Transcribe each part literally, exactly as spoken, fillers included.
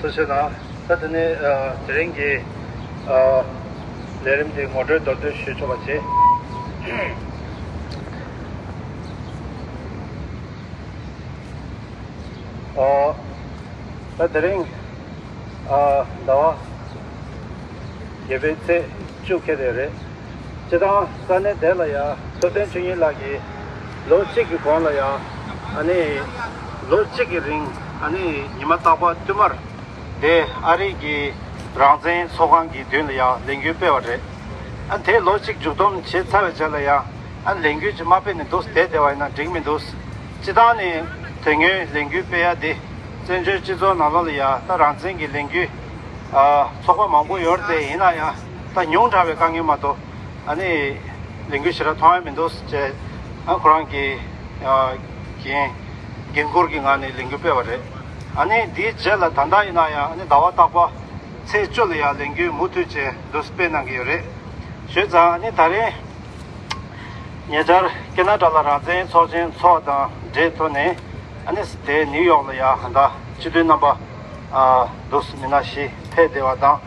ཐུགས་རྗེ་གནང་། ད་དེ་ནས་ཨ་དེ་རིང་གི་ཨ་ལས་རིམ་དེ་ངོ་སྤྲོད་མདོར་བསྡུས་ཞུ་ཆོག་པ་བྱེད། ཨ་ད་དེ་རིང་ཨ་ཟླ་བ་བརྒྱད་པའི་ཚེས་བཅུ་ཁེལ་བསྡད་རེད། སྤྱིར་བཏང་ས་གནས་དེ་ལ་ཡང་ཐུབ་བསྟན་ཆོས་ཉིད་ལགས་ཀྱིས་ལོ་གཅིག་གི་གོང་ལ་ཡང་ཨ་ནི་ལོ་གཅིག་གི་རིང་ཨ་ནི་ཉི་མ་རྟག་པར་བསྟུད་མར་དེ་ཨ་རི་གི་རང་བཙན་ཚོགས་ཁང་གི་མདུན་ལ་ཡང་ལས་འགུལ་སྤེལ་བ་རེད། ཨ་དེ་ལོ་གཅིག་མཇུག་བསྡོམས་བྱས་ཚར་བའི་རྗེས་ལ་ཡང་ཨ་ལས་འགུལ་ཅིག་མ་སྤེལ་ནས་འདུག་བསྡད་བསྡད་པ་ཡིན་ན་འགྲིག་མི་འདུག་སྤྱིར་བཏང་ནས་དེ་སྔོན་ལས་འགུལ་སྤེལ་ཡ་དེ་བཙན་བྱོལ་སྤྱི་ཚོགས་ནང་ལོགས་ལ་ཡ་ད་རང་བཙན་གྱི་ལས་འགུལ་ཨ་ཚོགས་པ་མང་པོ་ཡོད་རེད་དེ། ཡིན་ན་ཡང་ད་ཉུང་དྲགས་པའི་དཀའ་ངལ་མ་གཏོགས་ཨ་ནི་ལས་འགུལ་ཞེ་དྲག་མཐོང་ཡ་མི་འདུག་ཅེས་ཨ་ཁོ་རང་གི་ཨ་འགན་འགན་འཁུར་གྱི་ངང་ནས་ལས་འགུལ་སྤེལ་བ་རེད། ཨ་ནི་དེའི་རྗེས་ལ་ད་ལྟ་ཡིན་ན་ཡང་ཨ་ནི་ཟླ་བ་རྟག་པ་ཚེས་བཅུ་ལ་ཡང་ལས་འགུལ་མུ་མཐུད་བྱས་འདུག་སྤེལ་གནང་གི་ཡོད་རེད། བྱས་ཙང་ཨ་ནི་ད་རེས་ཉེ་ཆར་ཁེ་ན་ཌ་ལ་རང་བཙན་ཚོགས་ཆེན་ཚོགས་དང་འབྲེལ་ཐོག་ནས་ཨ་ནི་དེ་ནིའུ་ཡོག་ལ་ཡ་ཧ་ད་སྤྱི་འཐུས་རྣམ་པ་ཨ་འདུག་མི་སྣ་བཞི་ཕེབས་བསྡད་པ་དང་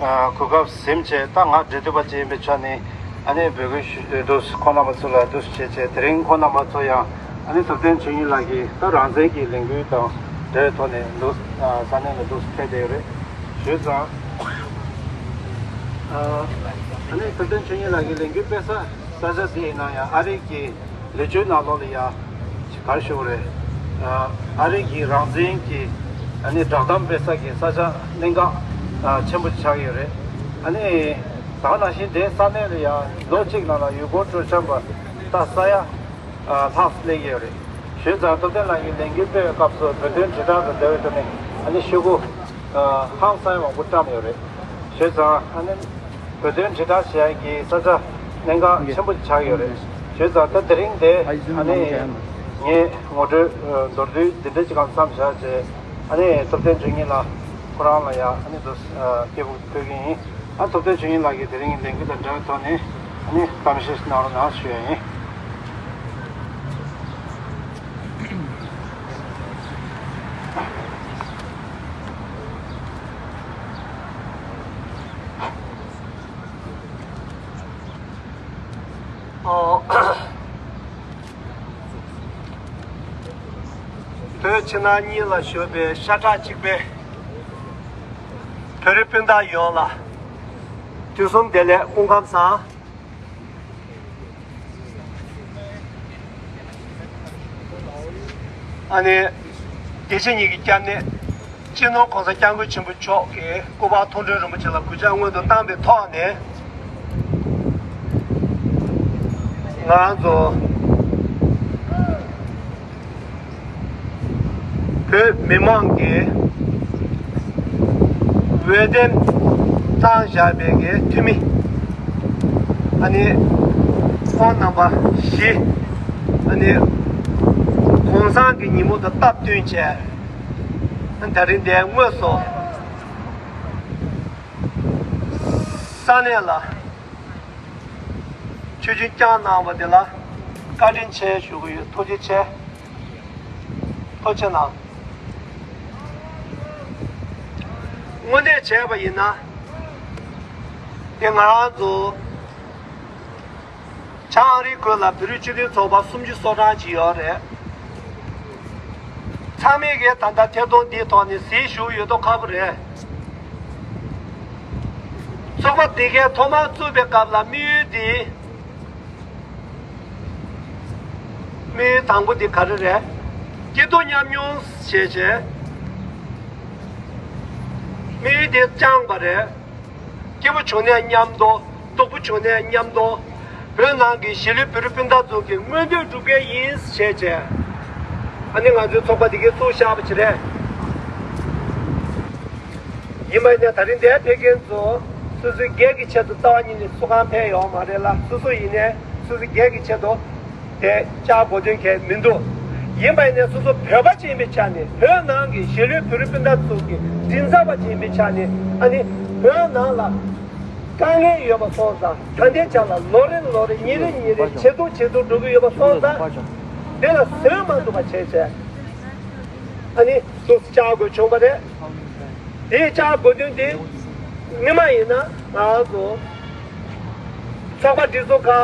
ཨ་གོ་སྐབས་ཟིན་བྱས། ད་ང་འབྲེལ་མཐུད་པ་ཅིག་ཡིན་པའི་ཆ་ནས་ཨ་ནི་འབོད་སྐུལ་ཞུ་འདུག་ཁོང་རྣམ་པ་ཚོ་ལ་འདུག་བྱས་བྱས། དེ་རིང་ཁོང་རྣམ་པ་ཚོ་ཡང་ཨ་ནི་ཐུབ་བསྟན་ཆོས་ཉིད་ལགས་ཀྱིས་ད་རང་བཙན་གྱི་ལས་འགུལ་དང་འབྲེལ་ཐོག་ནས་འདུག་ས་གནས་ལ་འདུག་ཕེབས་བསྡད་ཡོད་རེད། བྱས་ཙང་ཨ་ནི་ཐུབ་བསྟན་ཆོས་ཉིད་ལགས་ཀྱི་ལས་འགུལ་སྤེལ་ས་ས་ཆ་འདི་ཡིན་ན་ཡང་ཨ་རི་གི་ལི་ཇུའི་ནང་ལོགས་ལ་ཡ་ག་རེ་ཞུ་དགོས་རེད། ཨ་རི་གི་རང་བཙན་གྱི་ཨ་ནི་བསྒྲགས་གཏམ་སྤེལ་ས་གི་ས་ཆ་གནད་འགག་ཨ་ཆེན་པོ་ཆགས་ཡོད་རེད། ཨ་ནི་ད་ག་ནང་བཞིན་དེ་ས་གནས་ལ་ཡ་ལོ་གཅིག་ནང་ལ་ཡུལ་སྐོར་སྤྲོ་འཆམ་པ་ད་ས་ཡ་ཨ་ལྷག་སླེབས་ཡོད་རེད། བྱས་ཙང་ཐུབ་བསྟན་ལགས་ཀྱིས་ལས་འགུལ་སྤེལ་བའི་སྐབས་སུ་བོད་དོན་དྲིལ་བསྒྲགས་དང་འབྲེལ་བའི་ཐོག་ནས་ཨ་ནི་ཤོག་གུ་ཨ་ཧང་སང་མང་པོ་བཀྲམ་ཡོད་རེད། བྱས་ཙང་ཨ་ནི་བོད་དོན་དྲིལ་བསྒྲགས་བྱེད་ཡག་གི་ས་ཆ་གནད་འགག་ཆེན་པོ་ཆགས་ཡོད་རེད། བྱས་ཙང་ད་དེ་རིང་དེ་ཨ་ནི་ངས་ངོ་སྤྲོད་ཨ་མདོར་བསྡུས་འདི་འདྲ་ཅིག་གང་མཚམས་བཞག་བྱས། ཨ་ནི་ཐུབ་བསྟན་ཆོས་ཉིད་ལགས་ཁོ་རང་ལ་ཡ་ཨ་ནི་དུ་ཨ་སྐད་འབོད་ཕུལ་གི་ཡིན། ཨ་ཐུབ་བསྟན་ཆོས་ཉིད་ལགས་ཀྱིས་དེ་རིང་ལས་འགུལ་དང་འབྲེལ་བའི་ཐོག་ནས་ཨ་ནི་གཏམ་བཤད་གནང་རོགས་གནང་ཞུ་ཡ་ཡིན། ཨོ། བོད་ཕྱི་ནང་གཉིས་ལ་བཞུགས་པའི་ཤ་ཁྲག་གཅིག་པའི་བོད་རིགས་སྤུན་ཟླ་ཡོངས་ལ་དུས་གསུམ་བདེ་ལེགས། སྐུ་ཁམས་བཟང་། ཨ་ནི་བདེ་ཆེན་ཉིད་ཀྱི་སྐྱབས་གནས་སྤྱི་ནོར་༸གོང་ས་༸སྐྱབས་མགོན་ཆེན་པོ་མཆོག་གི་སྐུ་པར་མཐོང་གྲོལ་རིན་པོ་ཆེ་ལ་གུས་ཕྱག་སྔོན་དུ་བཏང་པའི་ཐོག་ནས། ང་རང་ཚོ་བོད་མི་མང་གི་འོས་འདེམས་བཏང་བཞག་པའི་གི་འཐུས་མི་ཨ་ནི་ཁོང་རྣམ་པ་བཞི་ཨ་ནི་གུང་སེང་གི་ཉིན་མོ་དང་སྟབས་བསྟུན་བྱས། ད་རིང་འདིར་དངོས་སུ་ས་གནས་ལ་ཆོས་ཆུང་བསྐྱངས་གནང་བ་དེ་ལ་བཀའ་དྲིན་ཆེ་ཞུ་གི་ཡོད། ཐུགས་རྗེ་ཆེ། ཐུགས་རྗེ་གནང་། དངོས་གནས་བྱས་པ་ཡིན་ན། དེ་ང་རང་ཚོ་བྱང་ཨ་རིའི་ཁུལ་ལ་བོད་རིགས་སྤྱི་མཐུན་ཚོགས་པ་སུམ་ཅུ་སོ་གྲངས་ཅིག་ཡོད་རེད། ཚང་མས་གི་ད་ལྟ་ཐད་གཏོང་འདིའི་ཐོག་ནས་གཟིགས་བཞུགས་ཡོད་མདོག་ཁ་པོ་རེད། ཚོགས་པ་འདི་གའི་ཐོག་མར་བཙུགས་པའི་སྐབས་ལ་དམིགས་ཡུལ་འདི། དམིགས་ཡུལ་དང་པོ་འདི་ག་རེ་རེད། སྐྱིད་སྡུག་མཉམ་མྱོང་བྱས་བྱས། དམིགས་ཡུལ་འདི་བཅངས་པ་རེད། སྐྱིད་པོ་བྱུང་ནས་མཉམ་དུ། སྡུག་པོ་བྱུང་ནས་མཉམ་དུ། བོད་ནང་གི་གཞིས་ལུས་བོད་རིགས་སྤུན་ཟླ་ཚོ་གི་མངོན་འདོད་སྒྲུབ་མཁན་ཡིན་བྱས་བྱས། ཨ་ནི་ང་ཚོའི་ཚོགས་པ་འདི་གའི་བཙུགས་བཞག་པ་ཅིག་རེད། ཡིན་པ་ཡིན་ན་ད་རིང་འདིར་ཕེབས་མཁན་ཚོ་སོ་སོའི་སྒེར་གྱི་ཆེད་དུ་རྩ་བ་ཉིད་ནས་སུ་གང་ཕེབས་ཡོད་མ་རེད་ལ། སོ་སོ་ཡིན་ནའི་སོ་སོའི་སྒེར་གྱི་ཆེད་དུ་དེ་བཅར་དགོས་དོན་གང་མི་འདུག་ཡིན་པ་ཡིན་ནའི་སོ་སོ་བོད་པ་ཅིག་ཡིན་པའི་ཆ་ནས། བོད་ནང་གི་གཞིས་ལུས་བོད་རིགས་སྤུན་ཟླ་ཚོ་གི་མགྲིན་ཚབ་པ་ཅིག་ཡིན་པའི་ཆ་ནས། ཨ་ནི་བོད་ནང་ལ་དཀའ་ངལ་ཡོད་པ་སོང་ཙང་། ད་ལྟའི་ཆ་ལ་ལོ་རེ་ལོ་རེ་ཉིན་རེ་ཉིན་རེ་ཇེ་སྡུག་ཇེ་སྡུག་འགྲོ་གི་ཡོད་པ་སོང་ཙང་། དེ་ལ་བཟོད་མ་ཐུབ་པ་བྱས་བྱས། ཨ་ནི་འདུག་སེ་བཅར་དགོས་བྱུང་བ་རེད། དེའི་བཅར་དགོས་དོན་དེ། སྔོན་མ་ཡིན་ན་ང་ཚོ་ཚོགས་པ་སྒྲིག་འཛུགས་ཁག་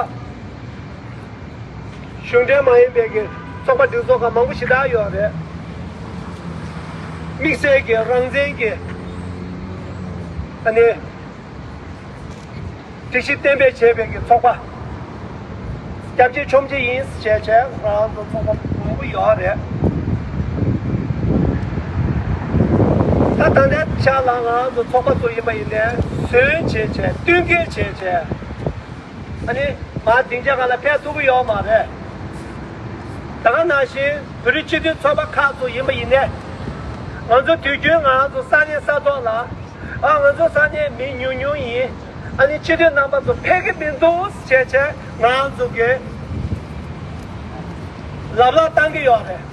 གཞུང་འབྲེལ་མ་ཡིན་པའི་གི་ཚོགས་པ་སྒྲིག་འཛུགས་ཁག་མང་པོ་ཞེ་དྲག་ཡོད་རེད། དམིགས་བསལ་གྱི་རང་བཙན་གྱི་ཨ་ནི་སྒྲིག་གཞི་གཏན་འབེབས་བྱས་པའི་གི་ཚོགས་པ། སྐྱབས་རྗེ་ཆོས་རྗེ་ཡིན་ཞེས་བྱས་ང་རང་ཚོ་ཚོགས་པ་མང་པོ་ཡོད་རེད། ད་ད་ལྟའི་ཆ་ལ་ང་རང་ཚོ་ཚོགས་པ་ཚོ་ཡིན་པ་ཡིན་ནའི་ཟོན་བྱས་བྱས་བསྟུན་མཁས་བྱས་བྱས། ཨ་ནི་མར་སྡིངས་ཆ་སྒང་ལ་ཕེབས་ཐུབ་ཀྱི་ཡོད་མ་རེད། ད་ག་ནང་བཞིན་བོད་རིགས་སྤྱི་མཐུན་ཚོགས་པ་ཁག་ཚོ་ཡིན་པ་ཡིན་ནའི། ང་ཚོ་དུས་རྒྱུན་ང་རང་ཚོ་ས་གནས་ས་ཐོག་ལ། ཨ་ང་ཚོ་ས་གནས་མི་ཉུང་ཉུང་ཡིན། ཨ་ནི་སྤྱི་འཐུས་རྣམ་པ་ཚོ་ཕེབས་ཀྱི་མི་འདུག་ཟེར་བྱས་ང་རང་ཚོ་གིས་ལབ་ལབ་བཏང་གི་ཡོད་རེད།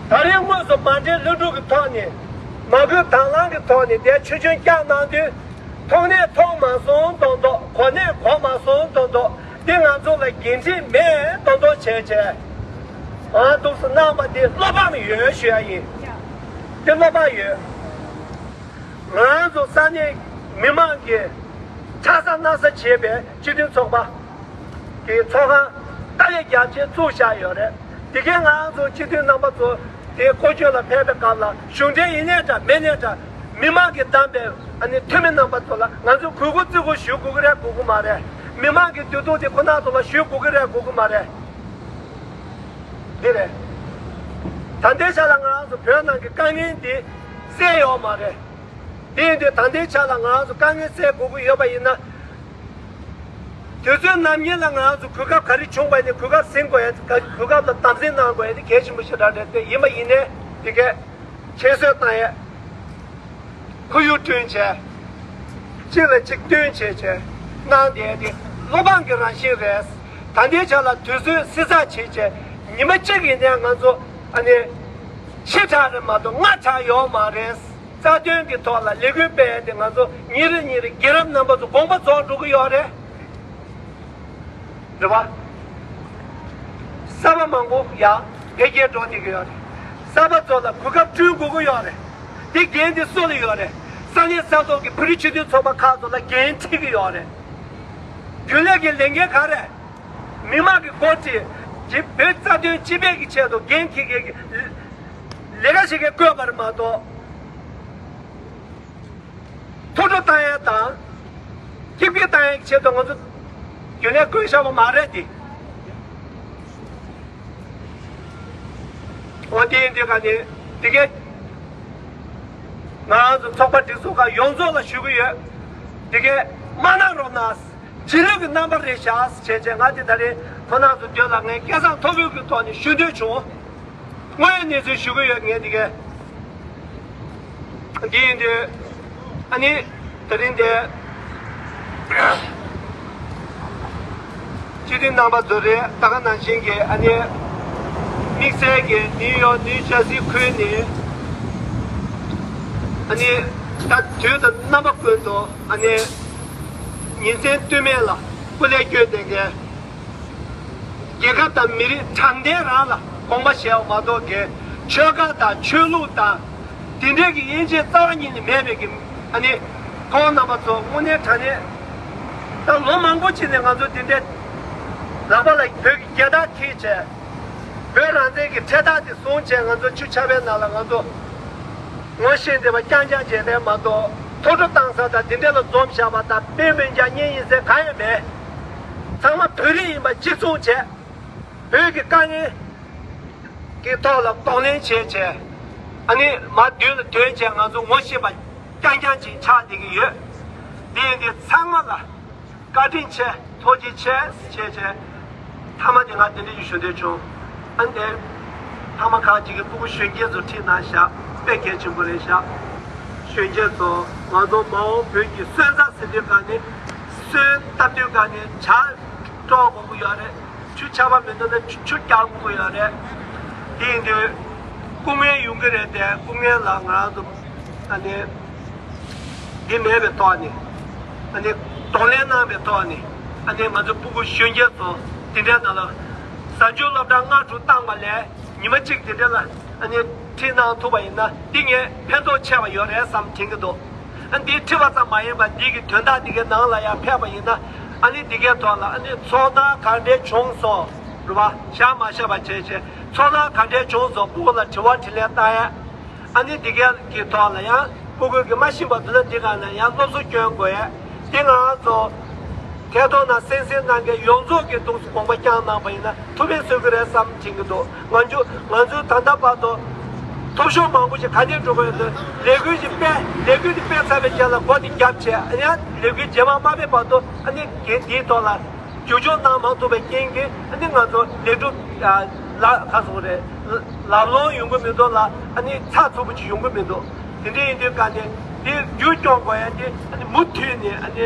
ད་རེས་དངོས་སུ་མ་འགྲན་ལྷུན་གྲུབ་ཀྱི་ཐོག་ནས། མ་བསྐུལ་དང་བླངས་ཀྱི་ཐོག་ནས་དེ་ཆོས་སྐྱོན་བསྐྱངས་གནང་དུས། མཐོང་ནས་མཐོང་མ་སོང་མདོག་མདོག་གོ་ནས་གོ་མ་སོང་མདོག་མདོག་འདི་ང་ཚོ་ལ་འགན་འཁྲི་མེད་མདོག་མདོག་བྱས་བྱས། ང་འདུག་སེ་གནང་པ་འདི་བློ་ཕམ་ཡོད་ཞུ་ཡ་ཡིན། འདི་བློ་ཕམ་ཡོད། ང་རང་ཚོ་ས་གནས་མི་མང་གིས་ཁྲག་ཟ་སྣག་ཟ་བྱས་པའི་སྤྱི་མཐུན་ཚོགས་པ་གི་ཚོགས་ཁང་ཏཱ་ལའི་རྒྱལ་ཆེན་བཙུགས་བཞག་ཡོད་རེད། དེ་གའི་ང་རང་ཚོ་སྤྱི་འཐུས་རྣམ་པ་ཚོ་དེ་སྐོར་སྐྱོད་ལ་ཕེབས་པའི་སྐབས་ལ་གཞུང་འབྲེལ་ཡིན་ནའི་འདྲ་མིན་ནའི་འདྲ། མི་མང་གིས་བདམས་པའི་ཨ་ནི་འཐུས་མི་རྣམ་པ་ཚོ་ལ་ང་ཚོས་གུས་བཀུར་བརྩི་བཀུར་ཞུ་དགོས་ཀྱི་རེད་དགོས་ཀྱི་མ་རེད། མི་མང་གི་འདོད་ཐོག་དེ་ཁོ་ན་ཚོ་ལ་ཞུ་དགོས་ཀྱི་རེད་དགོས་ཀྱི་མ་རེད། འདི་རེད། ད་ལྟའི་ཆ་ལ་ང་རང་ཚོ་བོད་ནང་གི་དཀའ་ངལ་འདི་སེལ་ཡོད་མ་རེད། དེ་ཡིན་དུས་ད་ལྟའི་ཆ་ལ་ང་རང་ཚོ་དཀའ་ངལ་སེལ་དགོས་ཀྱི་ཡོད་པ་ཡིན་ན། དུས་ཚོད་ནམ་ཉིན་ལ་ང་རང་ཚོ་གོ་སྐབས་ག་རེ་བྱུང་བ་ཡིན་ན་གོ་སྐབས་ཟིན་དགོས་ཡ། གོ་སྐབས་ལ་དམ་འཛིན་གནང་དགོས་ཡ་དེ་གལ་ཆེན་པོ་ཞེ་དྲག་རེད་དེ། ཡིན་པ་ཡིན་ནའི་དེ་གས་ཁྱད་གསོད་བཏང་ཡ། ཁོར་ཡུག་བསྐྲུན་བྱས། གཅིག་ལ་གཅིག་བསྟུན་བྱས་བྱས་གནང་བསྡད་དེ་བློ་ཕམ་གྱི་རང་བཞིན་རེད། ད་ལྟའི་ཆ་ལ་དུས་ཚོད་བསྲི་ཚགས་བྱེད་བྱས་ཉི་མ་གཅིག་ཡིན་ནའི་ང་ཚོ་ཨ་ནི་ཕྱི་དྲགས་རེད་མ་གཏོགས་སྔ་དྲགས་ཡོད་མ་རེད། རྩ་དོན་གྱི་ཐོག་ལ་ལས་འགུལ་སྤེལ་ཏེ་ང་ཚོ་ཉིན་རེ་ཉིན་རེ་རྒན་རབས་རྣམ་པ་ཚོ་དགོངས་པ་རྫོགས་འགྲོ་གི་ཡོད་རེད། རེད་བ། གསར་པ་མང་པོ་ཡང་འཕེལ་རྒྱས་འགྲོ་བསྡད་ཀྱི་ཡོད་རེད། གསར་པ་ཚོ་ལ་གོ་སྐབས་བསྐྲུན་དགོས་ཀྱི་ཡོད་རེད། དེ་འགན་དེ་སུ་ལ་ཡོད་རེད། ས་གནས་ས་ཐོག་གི་བོད་རིགས་སྤྱི་མཐུན་ཚོགས་པ་ཁག་ཚོ་ལ་འགན་འཁྲི་གི་ཡོད་རེད། རྒྱུན་ལས་ཀྱི་ལས་འགན་ག་རེ། མི་མང་གི་འགོ་ཁྲིད་ཀྱིས་བོད་རྩ་དོན་སྤྱི་པའི་གི་ཆེད་དུ་འགན་འཁྱེར་མཁན་གྱི་ལས་ཀ་བྱེད་མཁན་བསྐོས་པ་རེད་མ་གཏོགས། ཐུགས་སྤྲོ་བཏང་ཡ་དང་། སྐྱིད་སྐྱིད་བཏང་ཡ་གི་ཆེད་དུ་ང་ཚོ་རྒྱུན་ལས་བསྐོས་བཞག་པ་མ་རེད་དེ། འོ་དེ་ཡིན་དུས་ག་ནས་དེ་གས་ང་རང་ཚོ་ཚོགས་པ་སྒྲིག་འཛུགས་ཁག་ཡོངས་རྫོགས་ལ་ཞུ་གི་ཡོད། དེ་གས་མ་གནང་རོགས་གནང་། རྗེས་ལུས་ཀྱི་རྣམ་པ་རེད་བཞག་བྱས་བྱས་ང་དེ་ད་རེས་ཁོ་རང་ཚོ་མདུན་ལ་ངས་སྐད་གསང་མཐོ་པོའི་གི་ཐོག་ནས་ཞུ་འདོད་བྱུང་། དངོས་ཡོད་གནས་ཚུལ་ཞུ་གི་ཡོད་ངས་དེ་གས། འདི་ཡིན་དུས། ཨ་ནི། དེ་རིང་དེ། སྤྱི་འཐུས་རྣམ་པ་ཚོ་རེད་ད་ག་ནང་བཞིན་གྱི་ཨ་ནི། དམིགས་བསལ་གྱི་ནིའུ་ཡོག་ནིའུ་ཇར་སི་ཁུལ་ནས། ཨ་ནི། ད་དུས་དང་རྣམ་པ་ཀུན་ཏུ་ཨ་ནི། ཉིན་མཚན་ལྟོས་མེད་ལ་སྐུ་ལས་བསྐྱོན་བསྡད་མཁན། རྒྱལ་ཁབ་དང་མི་རིགས་དྲང་བདེན་རང་ལ་དགོངས་པ་བཞེས་པ་མ་གཏོགས་ཀྱི་ཆོལ་ཁ་དང་ཆོས་ལུགས་དང་དེ་འདྲའི་གི་དབྱེ་འབྱེད་རྩ་བ་ཉིད་ནས་མེད་པའི་གི་ཨ་ནི་ཁོང་རྣམ་པ་ཚོ་དངོས་གནས་དྲང་གནས་ད་ལོ་མང་པོ་ཅིག་ནས་ང་ཚོ་དེ་འདྲའི་ལག་པ་ལ་བོད་ཀྱི་རྒྱལ་དར་འཁྱེར་བྱས་བོད་རང་བཙན་གྱི་འཕྲེད་དར་དེ་བཟུང་བྱས་ང་ཚོ་ཆུ་ཆར་པའི་ནང་ལ་ང་ཚོ། ངོ་ཤེས་འདི་བ་རྐྱང་རྐྱང་བྱས་ཏེ་མ་གཏོགས་ཐོ་ཁྲོ་བཏང་ས་དང་འདི་འདྲ་ལ་འཛོམས་བཞག་པ་དང་དཔེ་མི་འཇགས་གཉེན་ཡིན་ཟེར་གང་ཡང་མེད། ཚང་མ་བོད་རིགས་ཡིན་པ་གཅིག་མཚུངས་བྱས། བོད་ཀྱི་དཀའ་ངལ་གྱི་ཐོག་ལ་གདོང་ལེན་བྱས་བྱས། ཨ་ནི་མ་མདུན་ལ་དོན་བྱས་ང་ཚོ་ངོ་ཤེས་པ་རྐྱང་རྐྱང་ཅིག་ཆགས་བསྡད་ཀྱི་ཡོད། འདི་ཡིན་དུས་ཚང་མ་ལ། བཀའ་དྲིན་ཆེ་ཐུགས་རྗེ་ཆེ་ཞེས་བྱས། མཐའ་མ་དེ་ང་དེ་འདྲ་ཞིག་ཞུ་འདོད་བྱུང་། ཨ་ནི་དེ། མཐའ་མ་ཁག་ཅིག་གིས་སྤུ་གུ་གཞོན་སྐྱེས་ཚོ་ཁྲིད་གནང་བཞག་དཔེ་གལ་ཆེན་པོ་རེད་བཞག་གཞོན་སྐྱེས་ཚོ་ང་ཚོ་མ་འོངས་བོད་ཀྱི་སོན་རྩ་ཟེར་དུས་ག་ནས་སོན་བཏབ་དུས་ག་ནས་ཇ་དཀྲོག་དགོས་ཀྱི་ཡོད་རེད། ཆུ་ཆར་པ་མི་འདུག་ན་ཆུ་ཆུ་རྒྱག་དགོས་ཀྱི་ཡོད་རེད། དེ་ཡིན་དུས་སྐུ་ངལ་ཡོང་གི་རེད་དེ་སྐུ་ངལ་ལ་ང་རང་ཚོ་ཨ་ནི། འདི་མེད་པའི་ཐོག་ནས། ཨ་ནི། གདོང་ལེན་གནང་བའི་ཐོག་ནས། ཨ་ནི་ང་ཚོ་སྤུ་གུ་གཞོན་སྐྱེས་ཚོ་དེ་འདྲའི་ནང་ལ། གཟའ་མཇུག་སློབ་གྲྭ་སྔ་དྲོ་བཏང་བ་ལས་ཉི་མ་གཅིག་དེ་འདྲ་ལ། ཨ་ནི་ཁྲིད་གནང་ཐུབ་པ་ཡིན་ན་འདི་ངས་ཕན་ཐོགས་ཆེ་བ་ཡོད་རེད་བསམ་དྲན་གྱི་འདུག་ཨ་འདི་ཁྲིད་པ་ཙམ་མ་ཡིན་པར་འདི་གི་དོན་དག་འདི་གའི་ནང་ལ་ཡང་ཕེབས་པ་ཡིན་ན་ཨ་ནི་འདི་གའི་ཐོག་ལ་ཨ་ནི་ཚོར་སྣང་ག་འདྲས་བྱུང་སོང་རེད་བ། བཞག་མ་བཞག་པ་བྱས་བྱས་ཚོར་སྣང་ག་འདྲས་བྱུང་སོང་ཕྲུ་གུ་ལ་དྲི་བ་དྲིས་ལན་བཏང་ཡ། ཨ་ནི་འདི་གའི་གི་ཐོག་ལ་ཡང་ཕྲུ་གུ་གི་མ་ཤེས་པ་འདུག་ན་འདི་ག་ན་ཡང་སློབ་གསོ་སྐྱོན་དགོས་ཡ། འདི་ང་ཚོ་ཐད་གཏོང་ནང་གསན་གཟིགས་གནང་མཁན་ཡོངས་རྫོགས་ཀྱི་ཐོག་དགོངས་པ་བསྐྱངས་གནང་པ་ཡིན་ན་ཐུགས་ཕན་གསོས་ཀྱི་རེད་བསམ་དྲན་གྱི་འདུག་ང་ཚོ་ང་ཚོའི་ད་ལྟ་བར་དུ་ཐོབ་ཤོར་མང་པོ་ཞིག་ག་ནས་འགྲོ་གི་ཡོད་དེ། ལས་འགུལ་ཞིག་སྤེལ། ལས་འགུལ་དེ་སྤེལ་ཚར་བའི་རྗེས་ལ་སྒོ་དེ་བརྒྱབ་བྱས། ཡང་ལས་འགུལ་རྗེས་མ་མ་སྤེལ་བར་དུ་ཨ་ནི་འགན་འདིའི་ཐོག་ལ་རྒྱུགས་སྐྱོར་གནང་མ་ཐུབ་པའི་རྐྱེན་གྱིས་ཨ་ནི་ང་ཚོ་ལས་སྒྲུབ་ལ་ག་སོང་རེད། ལམ་ལྷོང་ཡོང་གི་མི་འདུག་ལ་ཨ་ནི་ཚགས་ཚུད་པོ་ཅིག་ཡོང་གི་མི་འདུག་དེ་འདྲ་ཡིན་དུས་ག་ནས་འདི་རྒྱུགས་སྐྱོར་དགོས་ཡ་དེ་ཨ་ནི་མུ་མཐུད་ནས་ཨ་ནི་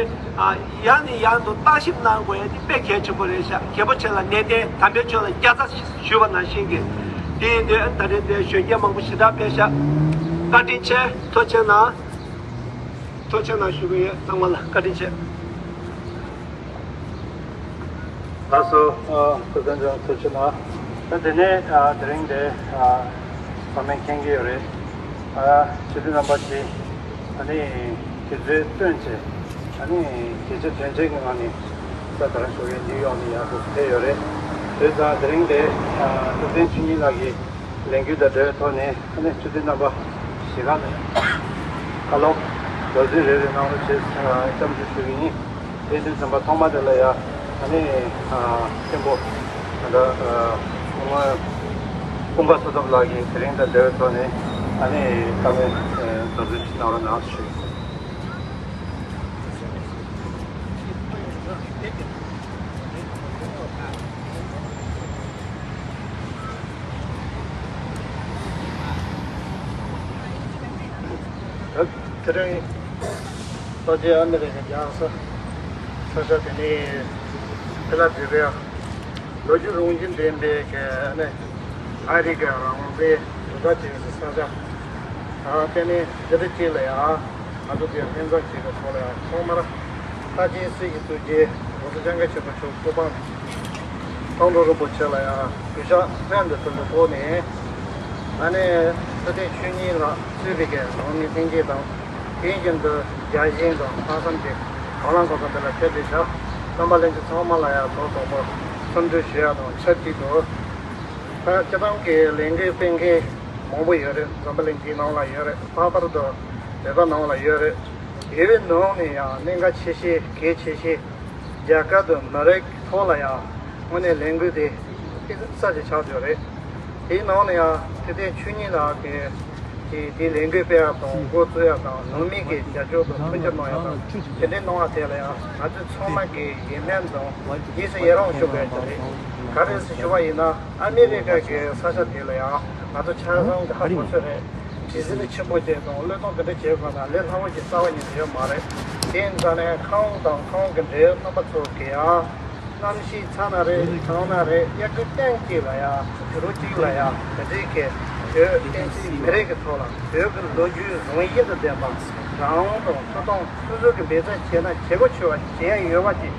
ཡང་ནས་ཡང་དུ་བརྟག་ཞིབ་གནང་དགོས་ཡ་དེ་དཔེ་གལ་ཆེན་པོ་རེད་ཤག་རྒྱལ་པོ་ཆེ་ལ་ནན་ཏན་དམ་པའི་ཆོས་ལ་བརྒྱ་རྩ་ཞུས་པ་ནང་བཞིན་གྱི། དེ་ཡིན་དུས་ཨ་ནི་ད་རེས་འདི་གཞོན་སྐྱེས་མང་པོ་ཞེ་དྲག་ཕེབས་ཤག་བཀའ་དྲིན་ཆེ། ཐུགས་རྗེ་གནང་། ཐུགས་རྗེ་གནང་ཞུ་གི་ཡོད། ཚང་མ་ལ་བཀའ་དྲིན་ཆེ། ལགས་སོ། ཨ། སྐུ་མགྲོན་ཚང་ཐུགས་རྗེ་གནང་། ད་དེ་ནས་ཨ་དེ་རིང་འདི་ཨ་ཚང་མས་མཁྱེན་གྱི་ཡོད་རེད། ཨ་སྤྱི་འཐུས་རྣམ་པ་ཚོས་ཨ་ནི་དུས་ཚོད་བཏོན་བྱས་ཨ་ནི་གལ་ཆེ་དོན་ཆེ་གི་ངང་ནས་ས་དར་ཞོགས་ཡོད་འདི་ཡོང་ནས་ཡག་པོ་ཕེབས་ཡོད་རེད། དེ་ཙང་དེ་རིང་འདི་ཨ་ཐུབ་བསྟན་ཆོས་ཉིད་ལགས་ཀྱི་ལས་འགུལ་དང་འབྲེལ་བའི་ཐོག་ནས་ཨ་ནི་སྤྱི་འཐུས་རྣམ་པ་བཞི་ལ་བཀའ་སློབ་དོགས་ཟོན་རེ་རེ་གནང་རོགས་བྱེད་བསྐྱར་ཞུ་ཞུ་གི་ཡིན། དེ་དུས་ཙམ་པ་ཐོག་མ་དེ་ལ་ཡ་ཨ་ནི་མཁན་པོ་ད་ལྟ་སྐུ་ངོ་ཀུན་དགའ་བསོད་སྟོབས་ལགས་ཀྱིས་དེ་རིང་དང་འབྲེལ་བའི་ཐོག་ནས་ཨ་ནི་བཀའ་མོལ་དོགས་ཟོན་ཅིག་གནང་རོགས་གནང་ཞུ། དེ་རིང་ལྷོ་སྤྱི་ཨ་མི་རི་ཀའི་རྒྱལ་ས་ས་ཆ་དེ་ནི་ཕི་ལ་དེལ་ཕི་ཡ། ལོ་རྒྱུས་རང་བཞིན་ལྡན་པའི་གི་ཨ་ནི་ཨ་རི་གི་རང་དབང་དེ་གྲུ་ཁ་ཅན་གྱི་ས་ཆ། ཨ་དེ་ནི་འདི་འདྲ་ཅིག་ལ་ཡང་ང་ཚོ་གི་ལྷན་ཚོགས་ཅིག་གི་ཐོག་ལ་ཡང་ཐོག་མར་ལྷ་ཆེན་སྲས་ཀྱི་གཙུག་རྒྱན་༸གོང་ས་༸སྐྱབས་མགོན་ཆེན་པོ་མཆོག་གོ་འཕང་མཐོང་གྲོལ་རིན་པོ་ཆེ་ལ་ཡང་གུས་ཕྱག་སྔོན་དུ་ཕུལ་བའི་ཐོག་ནས་ཨ་ནི་ཐུབ་བསྟན་ཆོས་ཉིད་ལགས་གཙོས་པའི་གི་རང་མི་ལྷན་རྒྱས་དང་། དེ་བཞིན་དུ་རྒྱ་གཞུང་དང་ལྷག་བསམ་གྱི་གང་ལ་གང་འཚམ་དེ་ལ་ཕེབས་ཏེ་བཞག་རྣམ་པ་ལྷན་རྒྱས་ཚང་མ་ལ་ཡང་ཐོག་དང་པོ་འཚམས་འདྲི་ཞུ་ཡ་དང་ཆབས་ཅིག་ཏུ། ད་སྤྱི་བཏང་གི་ལས་འགུལ་སྤེལ་མཁན་མང་པོ་ཡོད་རེད། འཛམ་བུ་གླིང་འདིའི་ནང་ལ་ཡོད་རེད། ལྷག་པར་དུ་བོད་པ་ནང་ལ་ཡོད་རེད། ཡོད་པའི་ནང་ནས་ཡང་གནད་འགག་ཆེ་ཤོས་གལ་ཆེ་ཤོས་རྒྱ་གར་དང་མི་རིགས་ཐོག་ལ་ཡང་དངོས་གནས་ལས་འགུལ་དེ་ཏོག་ཙམ་ཅིག་ཆགས་ཡོད་རེད། དེའི་ནང་ནས་ཡང་ཐུབ་བསྟན་ཆོས་ཉིད་ལགས་ཀྱིས་དེ་དེའི་ལས་འགུལ་སྤེལ་ཡག་དང་འགོ་བཙུགས་ཡག་དང་ནང་མི་གི་རྒྱབ་སྐྱོར་དང་མཐུན་འགྱུར་གནང་ཡག་དང་དེ་འདྲའི་གནང་བ་དེ་ལ་ཡང་ང་ཚོ་ཚང་མ་གིས་ཡིད་སྨོན་དང་རྗེས་སུ་ཡི་རང་ཞུ་དགོས་ཀྱི་རེད། ག་རེ་ཟེར་ཞུ་བ་ཡིན་ན་ཨ་མི་རི་ཀ་གི་ས་ཆ་དེ་ལ་ཡང་ང་ཚོ་ཆ་ཚང་གི་ཧ་གོ་ཚོད་རེད། གྲི་ཟིལ་ཆེན་པོ་ཅན་དང་བློས་གཏོང་དེ་འདྲ་བྱེད་དགོས་ན་ལས་སླ་བོ་ཞིག་རྩ་བ་ཉིད་ནས་ཡོད་མ་རེད། དེ་ཡིན་ཙང་ནས་ཁོང་དང་ཁོང་གི་འབྲེལ་ཡོད་རྣམ་པ་ཚོ་གི་ཡང་གནམ་གཤིས་ཚ་ན་རེད། གང་ན་རེད། དབྱར་དགུན་སྟོན་གཅིག་ལ་ཡང་དུས་རབས་གཅིག་ལ་ཡང་དེ་འདྲའི་གི་བོད་བསྟན་སྲིད་མི་རིགས་ཀྱི་ཐོག་ལ་བོད་ཀྱི་ལོ་རྒྱུས་རང་བཞིན་དུ་ལྡན་པ་རང་དབང་དང་ཐོབ་ཐང་སོ་སོ་གི་འབད་བརྩོན་བྱས་ན་བྱེད་སྒོ་ཆེ་བ་བྱེད་ཡ་ཡོད་པ་ཅིག་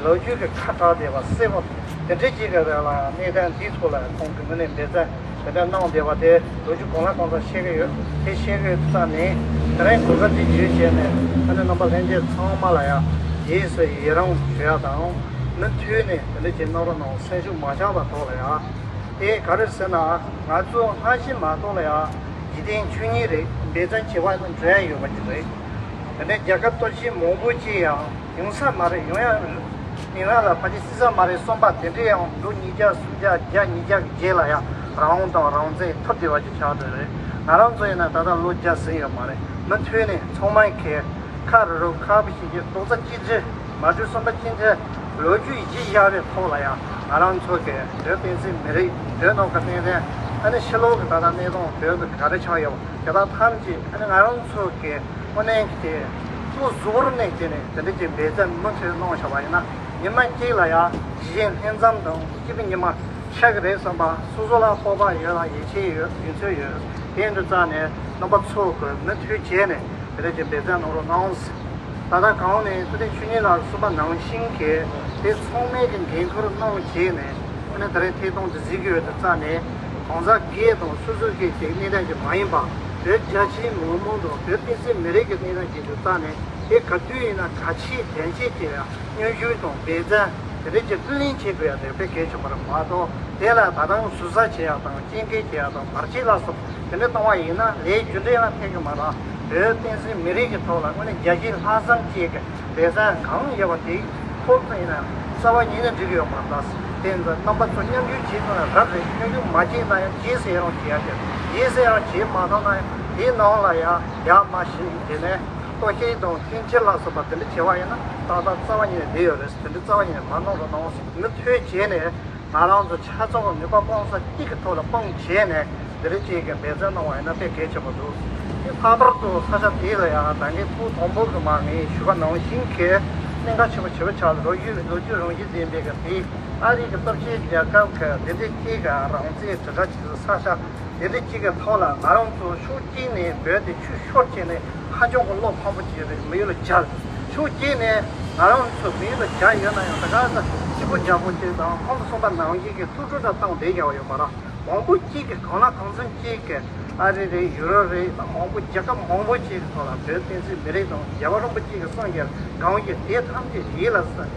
ལོ་རྒྱུས་ཀྱི་ཁ་བྲལ་བསྡད་པ་གསལ་པོ་དེ་འདྲའི་གཅིག་གི་རེད་ལ། གནས་སྟངས་འདིའི་ཐོག་ལ་ཁོང་གི་ངོས་ནས་འབད་བརྩོན་དེ་འདྲ་གནང་བསྡད་པ་དེ་ལོ་རྒྱུས་གང་ལ་གང་འཚམ་ཤེས་ཀྱི་ཡོད། དེ་ཤེས་ཀྱི་ཡོད་ཙང་ནས་དེ་རིང་གོ་སྐབས་འདི་བརྒྱུད་བྱས་ནས་ཨ་ནི་རྣམ་པ་ལྷན་རྒྱས་ཚང་མ་ལ་ཡང་རྗེས་སུ་ཡི་རང་ཞུ་ཡ་དང་། མུ་མཐུད་ནས་དེ་འདྲ་ཅིག་གནང་རོགས་གནང་། སེམས་ཤུགས་མ་ཆག་པ་ཐོག་ལ་ཡང་དེ་ག་རེ་ཟེར་ན་ང་ཚོ་སྔ་ཕྱི་མ་གཏོགས་ལ་ཡང་འཇིག་རྟེན་ཆོས་ཉིད་རེད། འབད་བརྩོན་བྱེད་པ་ལ་འགྲོ་ཡ་ཡོད་པ་ཅིག་རེད། དེ་ནས་རྒྱལ་ཁབ་སྟོབས་ཆེན་མང་པོ་ཅིག་ཡང་ཡོང་ས་མ་རེད། ཡོང་ཡ་མི་ང་ལ་ཕལ་ཆེར་སྲིད་ས་མ་རེད། གསུམ་པ་དེ་འདྲའི་ཡང་ལོ་ཉིས་བརྒྱ་སུམ་བརྒྱ་བརྒྱ་ཉིས་བརྒྱ་གི་རྗེས་ལ་ཡང་རང་དབང་དང་རང་བཙན་ཐོབ་བསྡད་པ་ཅིག་ཆགས་འགྲོ་རེད། ང་རང་ཚོ་ཡིན་ན་ད་ལྟ་ལོ་བརྒྱ་ཟིན་ཡོད་མ་རེད། མུ་མཐུད་ནས་ཚང་མ་གིས་ཁ་རུབ་རུབ་ཁ་བུ་ཞིག་གིས་རྡོག་རྩ་གཅིག་སྒྲིལ་མ་གྲོས་གསུམ་པ་གཅིག་སྒྲིལ་ལོ་རྒྱུས་ཡིད་ཆེས་བཞག་པའི་ཐོག་ལ་ཡང་ང་རང་ཚོ་གིས་བོད་བསྟན་སྲིད་མི་རིགས་བོད་ནང་གི་གནད་དོན་ཨ་ནི་ཕྱི་ལོགས་ཀྱི་ད་ལྟ་གནས་སྟངས་བོད་ཀྱི་ག་རེ་ཆགས་ཡོད་པ་དེ་དག་ཐམས་ཅད་ཨ་ནི་ང་རང་ཚོ་གིས་དངོས་གནས་ཀྱི་ཐུགས་གཟུགས་པོར་གནས་བྱས་ནས་དེ་འདྲ་ཅིག་འབད་བརྩོན་མུ་མཐུད་གནང་བཞག་པ་ཡིན་ན་ཉི་མ་གཅིག་ལ་ཡང་གཞིས་བྱེས་ལྷན་འཛོམས་དང་སྐྱིད་པའི་ཉི་མ་ཤར་གྱི་རེད་བསམ་པ་སོ་སོ་ལ་སྤོབས་པ་ཡོད་ལ་ཡིད་ཆེས་ཡོད། རྒྱུ་མཚན་ཡོད། དེ་ཡིན་དུས་ཙང་ནས་རྣམ་པ་ཚོ་གིས་མུ་མཐུད་བྱས་ནས་དེ་འདྲ་ཅིག་འབད་བརྩོན་གནང་རོགས་གནང་། ད་ལྟ་གོང་ནས་ཐུབ་བསྟན་ཆོས་ཉིད་ལགས་གསུངས་པ་ནང་བཞིན་གྱི་དེ་ཚང་མས་ཀྱི་འགན་ཁུར་གནང་བྱས་ནས་དངོས་གནས་ད་རེས་ཐད་གཏོང་དུ་གཟིགས་ཀྱི་ཡོད་དུས་ཙང་ནས་ གང་ཟག་སྒེར་དང་སོ་སོའི་སྒེར་གྱི་གནས་སྟངས་ཀྱི་མ་ཡིན་པ། བོད་རྒྱ་ཆེའི་མི་མང་དང་བོད་བསྟན་སྲིད་མི་རིགས་ཀྱི་གནས་སྟངས་ཀྱི་དུ་བལྟས་ནས། དེ་ག་དུས་ཡིན་ན་གལ་ཆེའི་དོན་ཆེན་གྱི་སྙན་ཞུ་དང་འབད་བརྩོན་དེ་འདྲ་ཅིག་བསྐྲུན་ལེན་བྱེད་དགོས་ཡ་དེ་དཔེ་གལ་ཆེན་པོ་རེད་མ་གཏོགས། དེ་ལ་ད་དུང་ཟུར་ཟ་བྱེད་ཡ་དང་རྐྱེན་འགེལ་བྱེད་ཡ་དང་བར་ཆད་ལ་སོགས་དེ་འདྲ་བཏང་བ་ཡིན་ན་ལས་རྒྱུ་འབྲས་ལ་ཕན་གྱི་མ་རེད། བོད་བསྟན་སྲིད་མི་རིགས་ཀྱི་ཐོག་ལ་དངོས་གནས་རྒྱལ་སྤྱི་ལྷག་བསམ་ཅན་གྱི་འབད་བརྩོན་གང་ཡོད་པ་དེ་ཁོ་ཚོ་ཡིན་ན་རྩ་བ་ཉིད་ནས་འགྲིག་གི་ཡོད་མ་རེད། དེ་ཚོ་རྣམ་པ་ཚོ་མཉམ་ཞུགས་བྱེད་ཐུབ་ན་རབ་རེད། མཉམ་ཞུགས་མ་བྱས་ན་ཡང་རྗེས་སུ་ཡི་རང་བྱེད་ཡ་དེ། རྗེས་སུ་ཡི་རང་བྱེད་མ་ཐུབ་ན་ཡང་དེའི་ནང་ལ་ཡང་ཡར་མར་ཞིག་དེ་ནས་གཏོར་བཤིག་དང་བསྟུན་ཕྱིར་ལ་སོགས་པ་དེ་འདྲ་བྱེད་པ་ཡིན་ན་ཏག་ཏག་རྩ་བ་ཉིད་ནས་བསྡད་ཡོད་རེད། དེ་འདྲ་རྩ་བ་ཉིད་ནས་མ་གནང་རོགས་གནང་། མུ་མཐུད་བྱས་ནས་ང་རང་ཚོ་ཆ་ཚང་ནུས་པ་སྤུངས་ས་གཅིག་གི་ཐོག་ལ་སྤུངས་བྱས་ནས་འདི་རིགས་ཅིག་གི་འབད་བརྩོན་གནང་བ་ཡིན་ན་དཔེ་གལ་ཆེན་པོ་འདུག་དེ་ལྷག་པར་དུ་ས་ཆ་དེ་ལ་ཡང་ད་གིན་ཐོག་དང་པོ་གི་མ་ངས་ཞུས་པ་ནང་བཞིན་གྱི་གནད་འགག་ཆེན་པོ་ཆེ་བ་ཆགས། ལོ་རྒྱུས་ལོ་རྒྱུས་རང་བཞིན་ལྡན་པའི་གི་དེ་ཨ་རི་གི་སྟོབས་ཆེན་རྒྱལ་ཁབ་གི་དེ་འདྲའི་ཅིག་གི་རང་བཙན་དྲིལ་བསྒྲགས་བྱེད་ས་ཆ་དེ་འདྲའི་ཅིག་གི་ཐོག་ལ་ང་རང་ཚོ་ཕྱོགས་གཅིག་ནས་བོད་དེ་ཆུད་ཤོར་བྱས་ནས་ཧ་ཅང་གི་བློ་ཕམ་པོ་བྱས་རེད། མི་ཡུལ་ལ་གྱར། ཕྱོགས་གཅིག་ནས་ང་རང་ཚོ་མི་ཡུལ་ལ་གྱར་ཡོད་ན་ཡང་ད་ག་ས་སྐྱིད་པོ་རྒྱག་པོ་ཅིག་དང་ཁོང་དུ་སོང་པ་ནང་བཞིན་གྱི་ཐུགས་སྤྲོ་འདྲ་བཏང་བསྡད་ཡོད་པ་ར། མང་པོ་གཅིག་གི་གང་ལ་གང་འཚམ་གཅིག་གི་ཨ་རི་རེད། ཡུ་རོབ་རེད། མང་པོ་རྒྱལ་ཁབ་མང་པོ་གཅིག་གི་ཐོག་ལ་བོད་བསྟན་སྲིད་མི་རིགས་དང་རྒྱལ་བ་རིན་པོ་ཆེ་གི་སངས་རྒྱས་གང་གི་དེ་ཐམས་ཅད་ཡིད་ལ་ཟིན།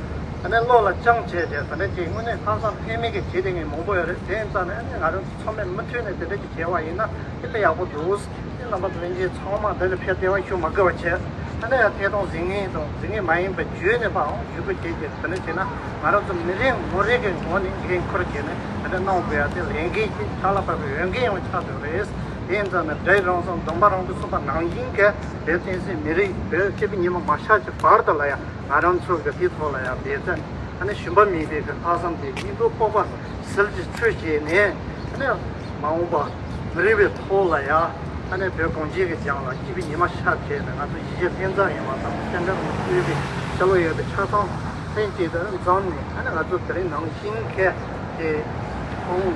ཨ་ནི་བློ་ལ་བཅངས་བྱས་ཏེ་ད་ནི་ཅིག་དངོས་གནས་ལྷག་བསམ་ལྷད་མེད་ཀྱི་བྱེད་དེ་ངས་མང་པོ་ཡོད་རེད། དེ་ཡིན་ཙང་ནི་ཨ་ནི་ང་རང་ཚོ་ཚང་མས་མུ་མཐུད་ནས་དེ་འདྲ་ཅིག་བྱས་པ་ཡིན་ན་དེ་དཔེ་ཡག་པོ་འདུག་དེ་རྣམ་པ་ཚོ་ལྷན་རྒྱས་ཚང་མ་འདི་ལ་ཕེབས་བདེ་བ་ཞུ་མ་དགོས་པ་བྱས། ད་ནི་ཡང་ཐད་གཏོང་གཟིགས་མཁན་དང་གཟིགས་མཁན་མ་ཡིན་པའི་བརྒྱུད་ནས་ཕའང་ཞུ་དགོས་བྱེད་ཀྱི་དེ་ནི་བྱས་ན་ང་རང་ཚོ་མི་རེ་ངོ་རེ་གི་ངོ་ནས་འགན་འཁུར་བྱས་ནས་དེ་འདྲ་གནང་དགོས་ཡ་དེ་ལས་འགན་གྱི་ཕྱག་ལ་བབས་པའི་འོས་འགན་ཡང་ཆགས་ཡོད་རེད། དེ་ཡིན་ཙང་ནི་སྒྲ་ཡི་རང་སང་སྡོམ་པ་རང་གིས་གསུངས་པ་ནང་བཞིན་གྱི་བོད་བསྟན་སྲིད་མི་རིགས་བོད་སྐྱིད་པའི་ཉི་མ་མ་ཤར་གྱི་བར་དུ་ལ་ཡང་ང་རང་ཚོ་གི་དེའི་ཐོག་ལ་ཡང་འབད་བརྩོན་ཨ་ནི་ཞུམ་པ་མེད་པའི་གི་ལྷག་བསམ་དེ་སྙིང་སྟོབས་སྤོབས་པ་ཟིལ་གྱིས་ཚུལ་བྱས་ནས་ཨ་ནི་མ་འོངས་པ་མི་རིང་བའི་ཐོག་ལ་ཡང་ཨ་ནི་བོད་གངས་ཅན་གྱི་ལྗོངས་ལ་སྐྱིད་པའི་ཉི་མ་ཤར་བྱས་ནས་ང་ཚོ་གཞིས་བྱེས་ལྷན་འཛོམས་ཡོང་བ་དང་སྤྱན་རས་གཟིགས་དབུས་པའི་ཤར་ལྷོ་ཡོད་པའི་ཆ་ཚང་ལྷན་ཅིག་ཏུ་འཛོམས་ནས་ཨ་ནི་ང་ཚོ་དེ་རིང་ནང་བཞིན་གྱི་དེ་ཁོང་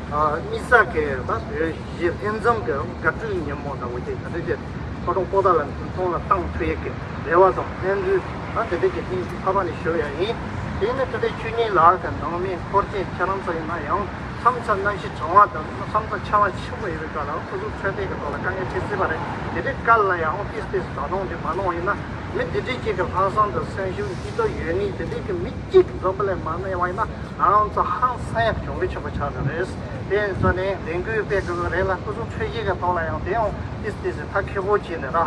དམིགས་བསལ་གྱི་ད་བོད་གཞིས་ལྷན་འཛོམས་ཀྱི་དགའ་སྤྲོའི་ཉིན་མོ་དང་འོ་དེ་ད་ལྟ་དེ་ཕོ་བྲང་པོ་ཏཱ་ལ་མདུན་ཐང་ལ་བཏང་ཐུབ་ཡས་ཀྱི་རེ་བ་དང་སྨོན་འདུན་ད་དེ་འདྲ་གི་སྙིང་ཐག་པ་ནས་ཞུ་ཡ་ཡིན། དེ་ནི་དེ་འདྲའི་ཆོས་ཉིད་ལགས་ཀྱི་ནང་མི་འཁོར་ཅན་ཁྱེད་རང་ཚོ་ཡིན་ན་ཡང་མཚམས་མཚམས་གནམ་གཤིས་གྲང་བ་དང་མཚམས་མཚམས་ཆར་པ་ཆེན་པོ་ཡོད་པའི་སྐབས་ལ་སོ་སོའི་འཕྲོད་བསྟེན་གྱི་ཐོག་ལ་དཀའ་ངལ་འཕྲད་སྲིད་པ་རེད། དེ་འདྲའི་སྐབས་ལ་ཡང་ཏིས་ཏིས་ད་དུང་དེ་མ་གནང་བ་ཡིན་ན་མི་དེ་འདྲའི་ཅིག་གི་ལྷག་བསམ་དང་སེམས་ཤུགས་སྐྱིད་སྡུག་ཡོད་ངེས་དེ་འདྲའི་གི་མི་གཅིག་འཛོམས་པ་ལས་མ་གནང་བ་ཡིན་ན། ང་རང་ཚོ་ཧང་སང་ཡག་གྱོང་གུད་ཆེན་པོ་ཆགས་ཀྱི་རེད། དེ་ཡིན་ཙང་ནས་ལས་འགུལ་སྤེལ་དགོས་ཀྱི་རེད་ལ་སྐུ་གཟུགས་འཕྲོད་བཞེས་ཀྱི་ཐོག་ལ་ཡང་དེ་ཡང་ཏིས་ཏིས་ཐག་ཁེ་པོ་བྱས་ནས་ར།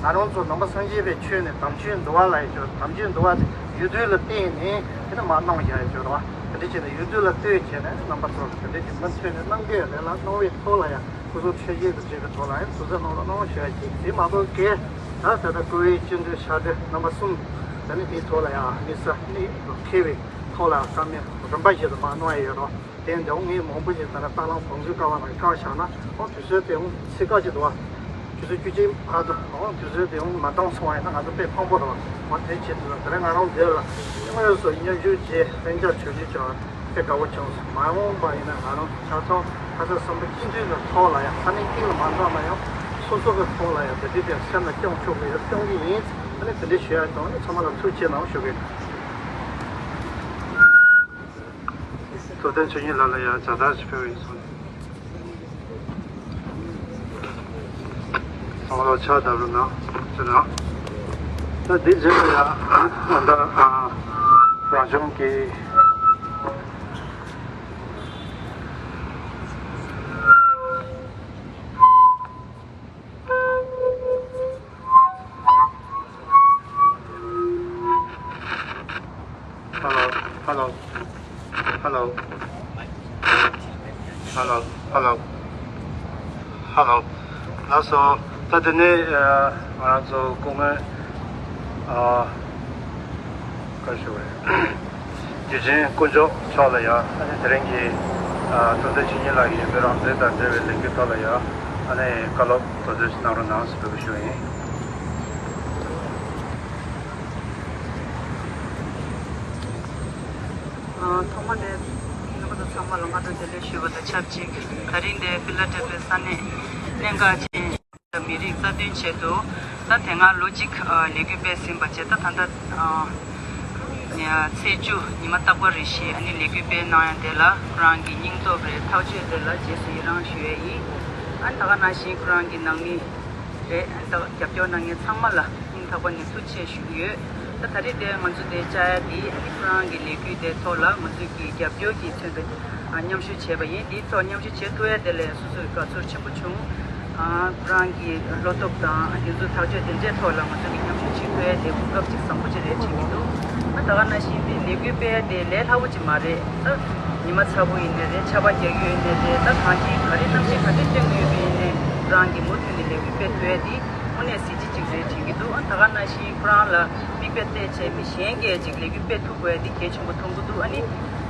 ང་རང་ཚོ་ནང་པ་སངས་རྒྱས་པའི་ཆོས་ནས་དམ་ཆོས་འདུལ་བ་ལ་ཡི་ཆོས་དམ་ཆོས་འདུལ་བ་དེ་ཡུལ་དུས་ལ་བརྟེན་ནས་དེ་ནི་མ་གནང་བཞག་ཡི་ཆོས་ར། དེ་འདྲ་བྱས་ནས་ཡུལ་དུས་ལ་ལྟོས་བྱས་ནས་རྣམ་པ་ཚོ་དེ་འདྲ་གྱི་མུ་མཐུད་ནས་གནང་གི་ཡོད་རེད་ལ་གནང་བའི་ཐོག་ལ་ཡང་སྐུ་གཟུགས་འཕྲོད་བཞེས་ཀྱི་བྱེད་པའི་ཐོག་ལ་ཡང་ཐུགས་ས་གནང་རོགས་གནང་ཞུ་ཡ་གཅིག་དེ་མ་གཏོགས་ཀྱི་ད་ད་ལྟ་བཀུར་འོས་སྤྱི་འཐུས་ཤར་དེ་རྣམ་པ་གསུམ་ད་ནི་དེའི་ཐོག་ལ་ཡང་དམིགས་བསལ་གནས་མཁས་པའི་ཐོག་ལ་བཀའ་མོལ་རིམ་པ་བཞིན་དུ་མར་གནང་ཡ་ཡོད་རོགས། དེ་འདྲ་ངས་མང་པོ་ཞིག་ད་ལྟ་ལྟ་ལམ་བང་མཛོད་ཀ་བ་ནང་བཀག་བཞག་ན་ཨོ་དུས་ཚོད་དེ་ཨོ་ཚིག་ཁ་ཅིག་འདུག་བ། ཆུ་ཚོད་བཅུ་གཅིག་བར་དུ་ཨོ་དུས་ཚོད་དེ་ཨོ་མ་འདང་སོང་བ་ཡིན་ན་ང་ཚོ་དཔེ་ཕངས་པོ་རེད་བ། ཨོ་དེ་བྱེད་དུས་ད་རེས་ང་རང་འདིར་ལ་དངོས་སུ་མཉམ་ཞུགས་བྱས་ལྷན་རྒྱས་ཞུ་རྒྱུ་བྱུང་བ་དཔེ་དགའ་བོ་བྱུང་སོང་། མ་འོངས་པ་ཡིན་ན་ང་རང་ཆ་ཚང་ཁ་ས་བསམ་པ་གཅིག་མཐུན་གྱི་ཐོག་ལ་ཡང་ས་གནས་གཅིག་ལ་མ་འདང་ན་ཡང་སོ་སོ་གི་ཐོག་ལ་ཡང་དེ་འདྲའི་དེ་སེམས་ལ་སྐྱོང་ཆོག་གི་ཡོད་སྐྱོང་གི་ཡིན། ཨ་ནི་དེ་འདྲའི་ཞུ་ཡ་དང་ཨ་ནི་ཚང་མ་ལ་ཐུགས་རྗེ་གནང་ཞུ་གི་ཡིན། ཐུབ་བསྟན་ཆོས་ཉིད་ལགས་ལ་ཡང་མཛའ་དར་ཞིག་ཕུལ་བ་ཡིན་སོང་། ཚང་མ་ལ་ཕྱག་བརྡབ་རོགས་གནང་ཟེར་ན། ད་འདི་རྗེས་ལ་ཡང་ད་ལྟ་རང་གཞུང་གི Hello, hello, hello, hello, hello, hello. ལགས་སོ། ད་དེ་ནས་ཨ་ང་རང་ཚོ་སྐུ་ངོ་ཨ་བཀའ་ཞུ་བའི་རྒྱུད་འཛིན་དཀོན་མཆོག་མཆོག་ལ་ཡང་ཨ་ནི་དེ་རིང་གི་ཨ་ཐུབ་བསྟན་ཆོས་ཉིད་ལགས་ཀྱི་ཡོན་ཏན་རང་བཙན་དང་འབྲེལ་བའི་ལས་འགུལ་ཐོག་ལ་ཡང་ཨ་ནི་བཀའ་སློབ་དོ་དོན་ཞིག་གནང་རོགས་གནང་ཟེར་འབོད་སྐུལ་ཞུ་བ་ཡིན། ཨ་ཐོག་མ་ནས་རྣམ་པ་ཚོ་ཚང་མ་ལ་སྔ་དྲོ་བདེ་ལེགས་ཞུ་བ་དང་ཆབས་ཅིག་ད་རིང་འདིར་ཕི་ལ་ཌེལ་ཕི་ཡའི་ས་གནས་གནད་འགག་ཅན་མི་རིགས་རྩ་དོན་ཆེད་དུ་ད་དེ་སྔ་ལོ་གཅིག་ཨ་ལས་འགུལ་སྤེལ་ཟིན་པ་བཅས་ད་ད་ལྟ་ཨ་ ཚེས་བཅུ་ཉི་མ་རྟག་པར་རེ་བཞིན་ཨ་ནི་ལས་འགུལ་སྤེལ་གནང་ཡ་དེ་ལ་ཁོ་རང་གི་སྙིང་སྟོབས་རེད། ཐག་གཅོད་དེ་ལ་རྗེས་སུ་ཡི་རང་ཞུ་ཡ་ཡིན། ཨ་ནི་ད་ག་ནང་བཞིན་ཁོ་རང་གི་ནང་མི་རེད། ཨ་ནི་ད་རྒྱབ་སྐྱོར་གནང་མཁན་ཚང་མ་ལ་སྙིང་ཐག་པ་ནས་ཐུགས་རྗེ་ཆེ་ཞུ་གི་ཡོད། ད་ད་རེས་དེ་ང་ཚོ་དེ་བཅར་ཡ་དེ་ཨ་ནི་ཁོ་རང་གི་ལས་འགུལ་དེ་ཐོག་ལ་ང་ཚོ་གི་རྒྱབ་སྐྱོར་གྱི་ཚོན་པ་མཉམ་ཞུགས་བྱས་པ་ཡིན། དེའི་ཐོག་མཉམ་ཞུགས་བྱེད་ཐུབ་ཡ་དེ་ལ་སོ་སོའི་དགའ་ཚོར་ཆེན་པོ་བྱུང་། ཨ་ཁོ་རང་གི་བློ་སྟོབས་དང་དེ་ཚོ་ཐག་གཅོད་དེ་འདྲའི་ཐོག་ལ་ང་ཚོ་གི་མཉམ་ཞུགས་བྱེད་ཐུབ་ཡ་དེ་གོ་སྐབས་ཅིག་བཟང་པོ་ཅིག་རེད་དྲན་གྱི་འདུག། ཨ་ད་ག་ནང་བཞིན་དེ་ལས་འགུལ་སྤེལ་ཡ་དེ་ལས་སླ་པོ་ཅིག་མ་རེད། ད་ཉི་མ་ཚ་པོ་ཡིན་ནའི་རེད། ཆར་པ་རྒྱག་གི་ཡོད་ནའི་རེད། ད་གང་ཅི་ག་རེ་གནམ་གཤིས་ག་འདྲ་སྟོན་གྱི་ཡོད་པ་ཡིན་ནའི་ཁོ་རང་གི་མུ་མཐུད་ནས་ལས་འགུལ་སྤེལ་ཐུབ་ཡ་དེ་དངོས་གནས་གཟི་བརྗིད་ཅིག་རེད་དྲན་གྱི་འདུག། ཨ་ད་ག་ནང་བཞིན་ཁོ་རང་ལ་མིག་དཔེ་བལྟས་བྱས་མི་གཞན་གྱིས་ཅིག་ལས་འགུལ་སྤེལ་ཐུབ་དགོས་ཡ་དེ་གལ་ཆེན་པོ་མཐོང་གི་འདུག། ཨ་ནི་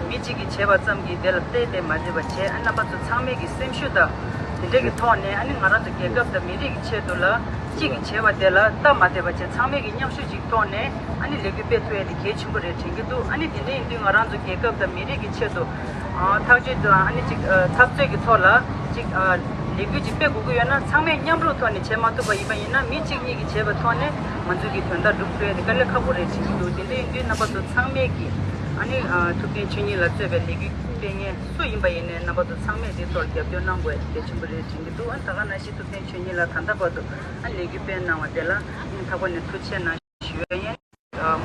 མི་གཅིག་གིས་བྱས་པ་ཙམ་གྱིས་དེ་ལ་བལྟས་ཏེ་མ་བསྡད་པ་བྱས། ཨ་རྣམ་པ་ཚོ་ཚང་མས་ཀྱི་སེམས་ཤུགས་དང་དེ་འདྲས་ཀྱི་ཐོག་ནས་ཨ་ནི་ང་རང་ཚོ་རྒྱལ་ཁབ་དང་མི་རིགས་ཀྱི་ཆེད་དུ་ལ་གཅིག་གིས་བྱས་པ་དེ་ལ་སྟབས་མ་བདེ་བ་བྱས། ཚང་མས་ཀྱི་མཉམ་ཞུགས་ཀྱི་ཐོག་ནས་ཨ་ནི་ལས་འགུལ་སྤེལ་ཐུབ་ཡ་དེ་གལ་ཆེན་པོ་རེད་དྲན་གྱི་འདུག། ཨ་ནི་དེ་འདྲ་ཡིན་དུས་ང་རང་ཚོ་རྒྱལ་ཁབ་དང་མི་རིགས་ཀྱི་ཆེད་དུ་ཨ་ཐག་གཅོད་དང་ཨ་ནི་ཅིག་ཨ་འཐབ་རྩོད་ཀྱི་ཐོག་ལ་ཅིག་ཨ་ལས་འགུལ་ཅིག་སྤེལ་དགོས་ཀྱི་ཡོད་ན་ཚང་མས་མཉམ་རུབ་ཐོག་ནས་བྱེད་མ་ཐུབ་པ་ཡིན་པ་ཡིན་ན་མི་གཅིག་གཉིས་ཀྱིས་བྱས་པའི་ཐོག་ནས་ང་ཚོ་གི་དོན་དག་སྒྲུབ་ཐུབ་ཡ་དེ་དཀའ་ལས་ཁག་པོ་རེད་དྲན་གྱི་འདུག། དེ་འདྲ་ཡིན་དུས་རྣམ་པ་ཚོ་ཚང་མས་ཀྱིས་ཨ་ནི་ཨ་ཐུབ་བསྟན་ཆོས་ཉིད་ལགས་གཙོས་པའི་ལས་འགུལ་སྤེལ་མཁན་སུ་ཡིན་པ་ཡིན་ནའི་རྣམ་པ་ཚོ་ཚང་མས་དེ་ཐོག་རྒྱབ་སྐྱོར་གནང་དགོས་གལ་ཆེན་པོ་རེད་དྲན་གྱི་འདུག། ཨ་ད་ག་ནང་བཞིན་ཐུབ་བསྟན་ཆོས་ཉིད་ལགས་ད་ལྟ་བར་དུ་ཨ་ལས་འགུལ་སྤེལ་གནང་བ་དེ་ལ་སྙིང་ཐག་པ་ནས་ཐུགས་རྗེ་ཆེ་གནང་ཞུ་ཡ་ཡིན།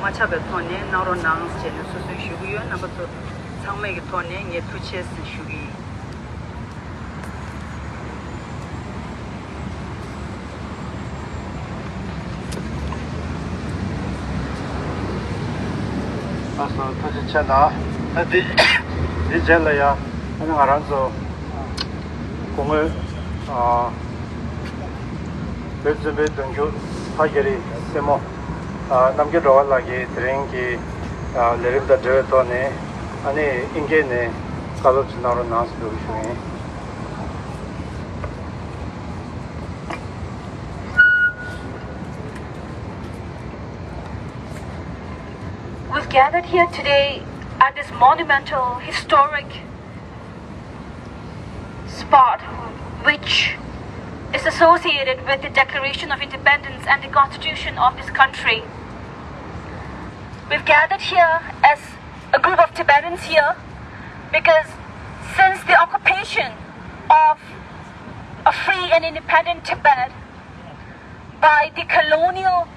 མ་ཆག་པའི་ཐོག་ནས་གནང་རོགས་གནང་ཞེས་ནས་སོ་སོས་ཞུ་གི་ཡོད། རྣམ་པ་ཚོ་ཚང་མས་ཀྱི་ཐོག་ནས་ངས་ཐུགས་རྗེ་ཆེ་ཞུ་གི་ཡིན། ལགས་སོ། ཐུགས་རྗེ་ཆེ་གནང་། ད་འདི་འདི་རྗེས་ལ་ཡང་ང་རང་ཚོ་སྐུ་ངོ་ཨ་བོད་བཙུན་པའི་གདུང་རྒྱུད་ཕ་རྒྱ་རི་སྲས་མོ་ཨ་རྣམ་རྒྱལ་སྒྲོལ་དཀར་ལགས་ཀྱིས་དེ་རིང་གི་ཨ་ལས་རིམ་དང་འབྲེལ་བའི་ཐོག་ནས་ཨ་ནི་ཨིན་སྐད་ནས་བཀའ་སློབ་ཅིག་གནང་རོགས་གནང་ཟེར་འདུག་ཞུ་ཡིན། We've gathered here today at this monumental, historic spot, which is associated with the Declaration of Independence and the Constitution of this country. We've gathered here as a group of Tibetans here because since the occupation of a free and independent Tibet by the colonial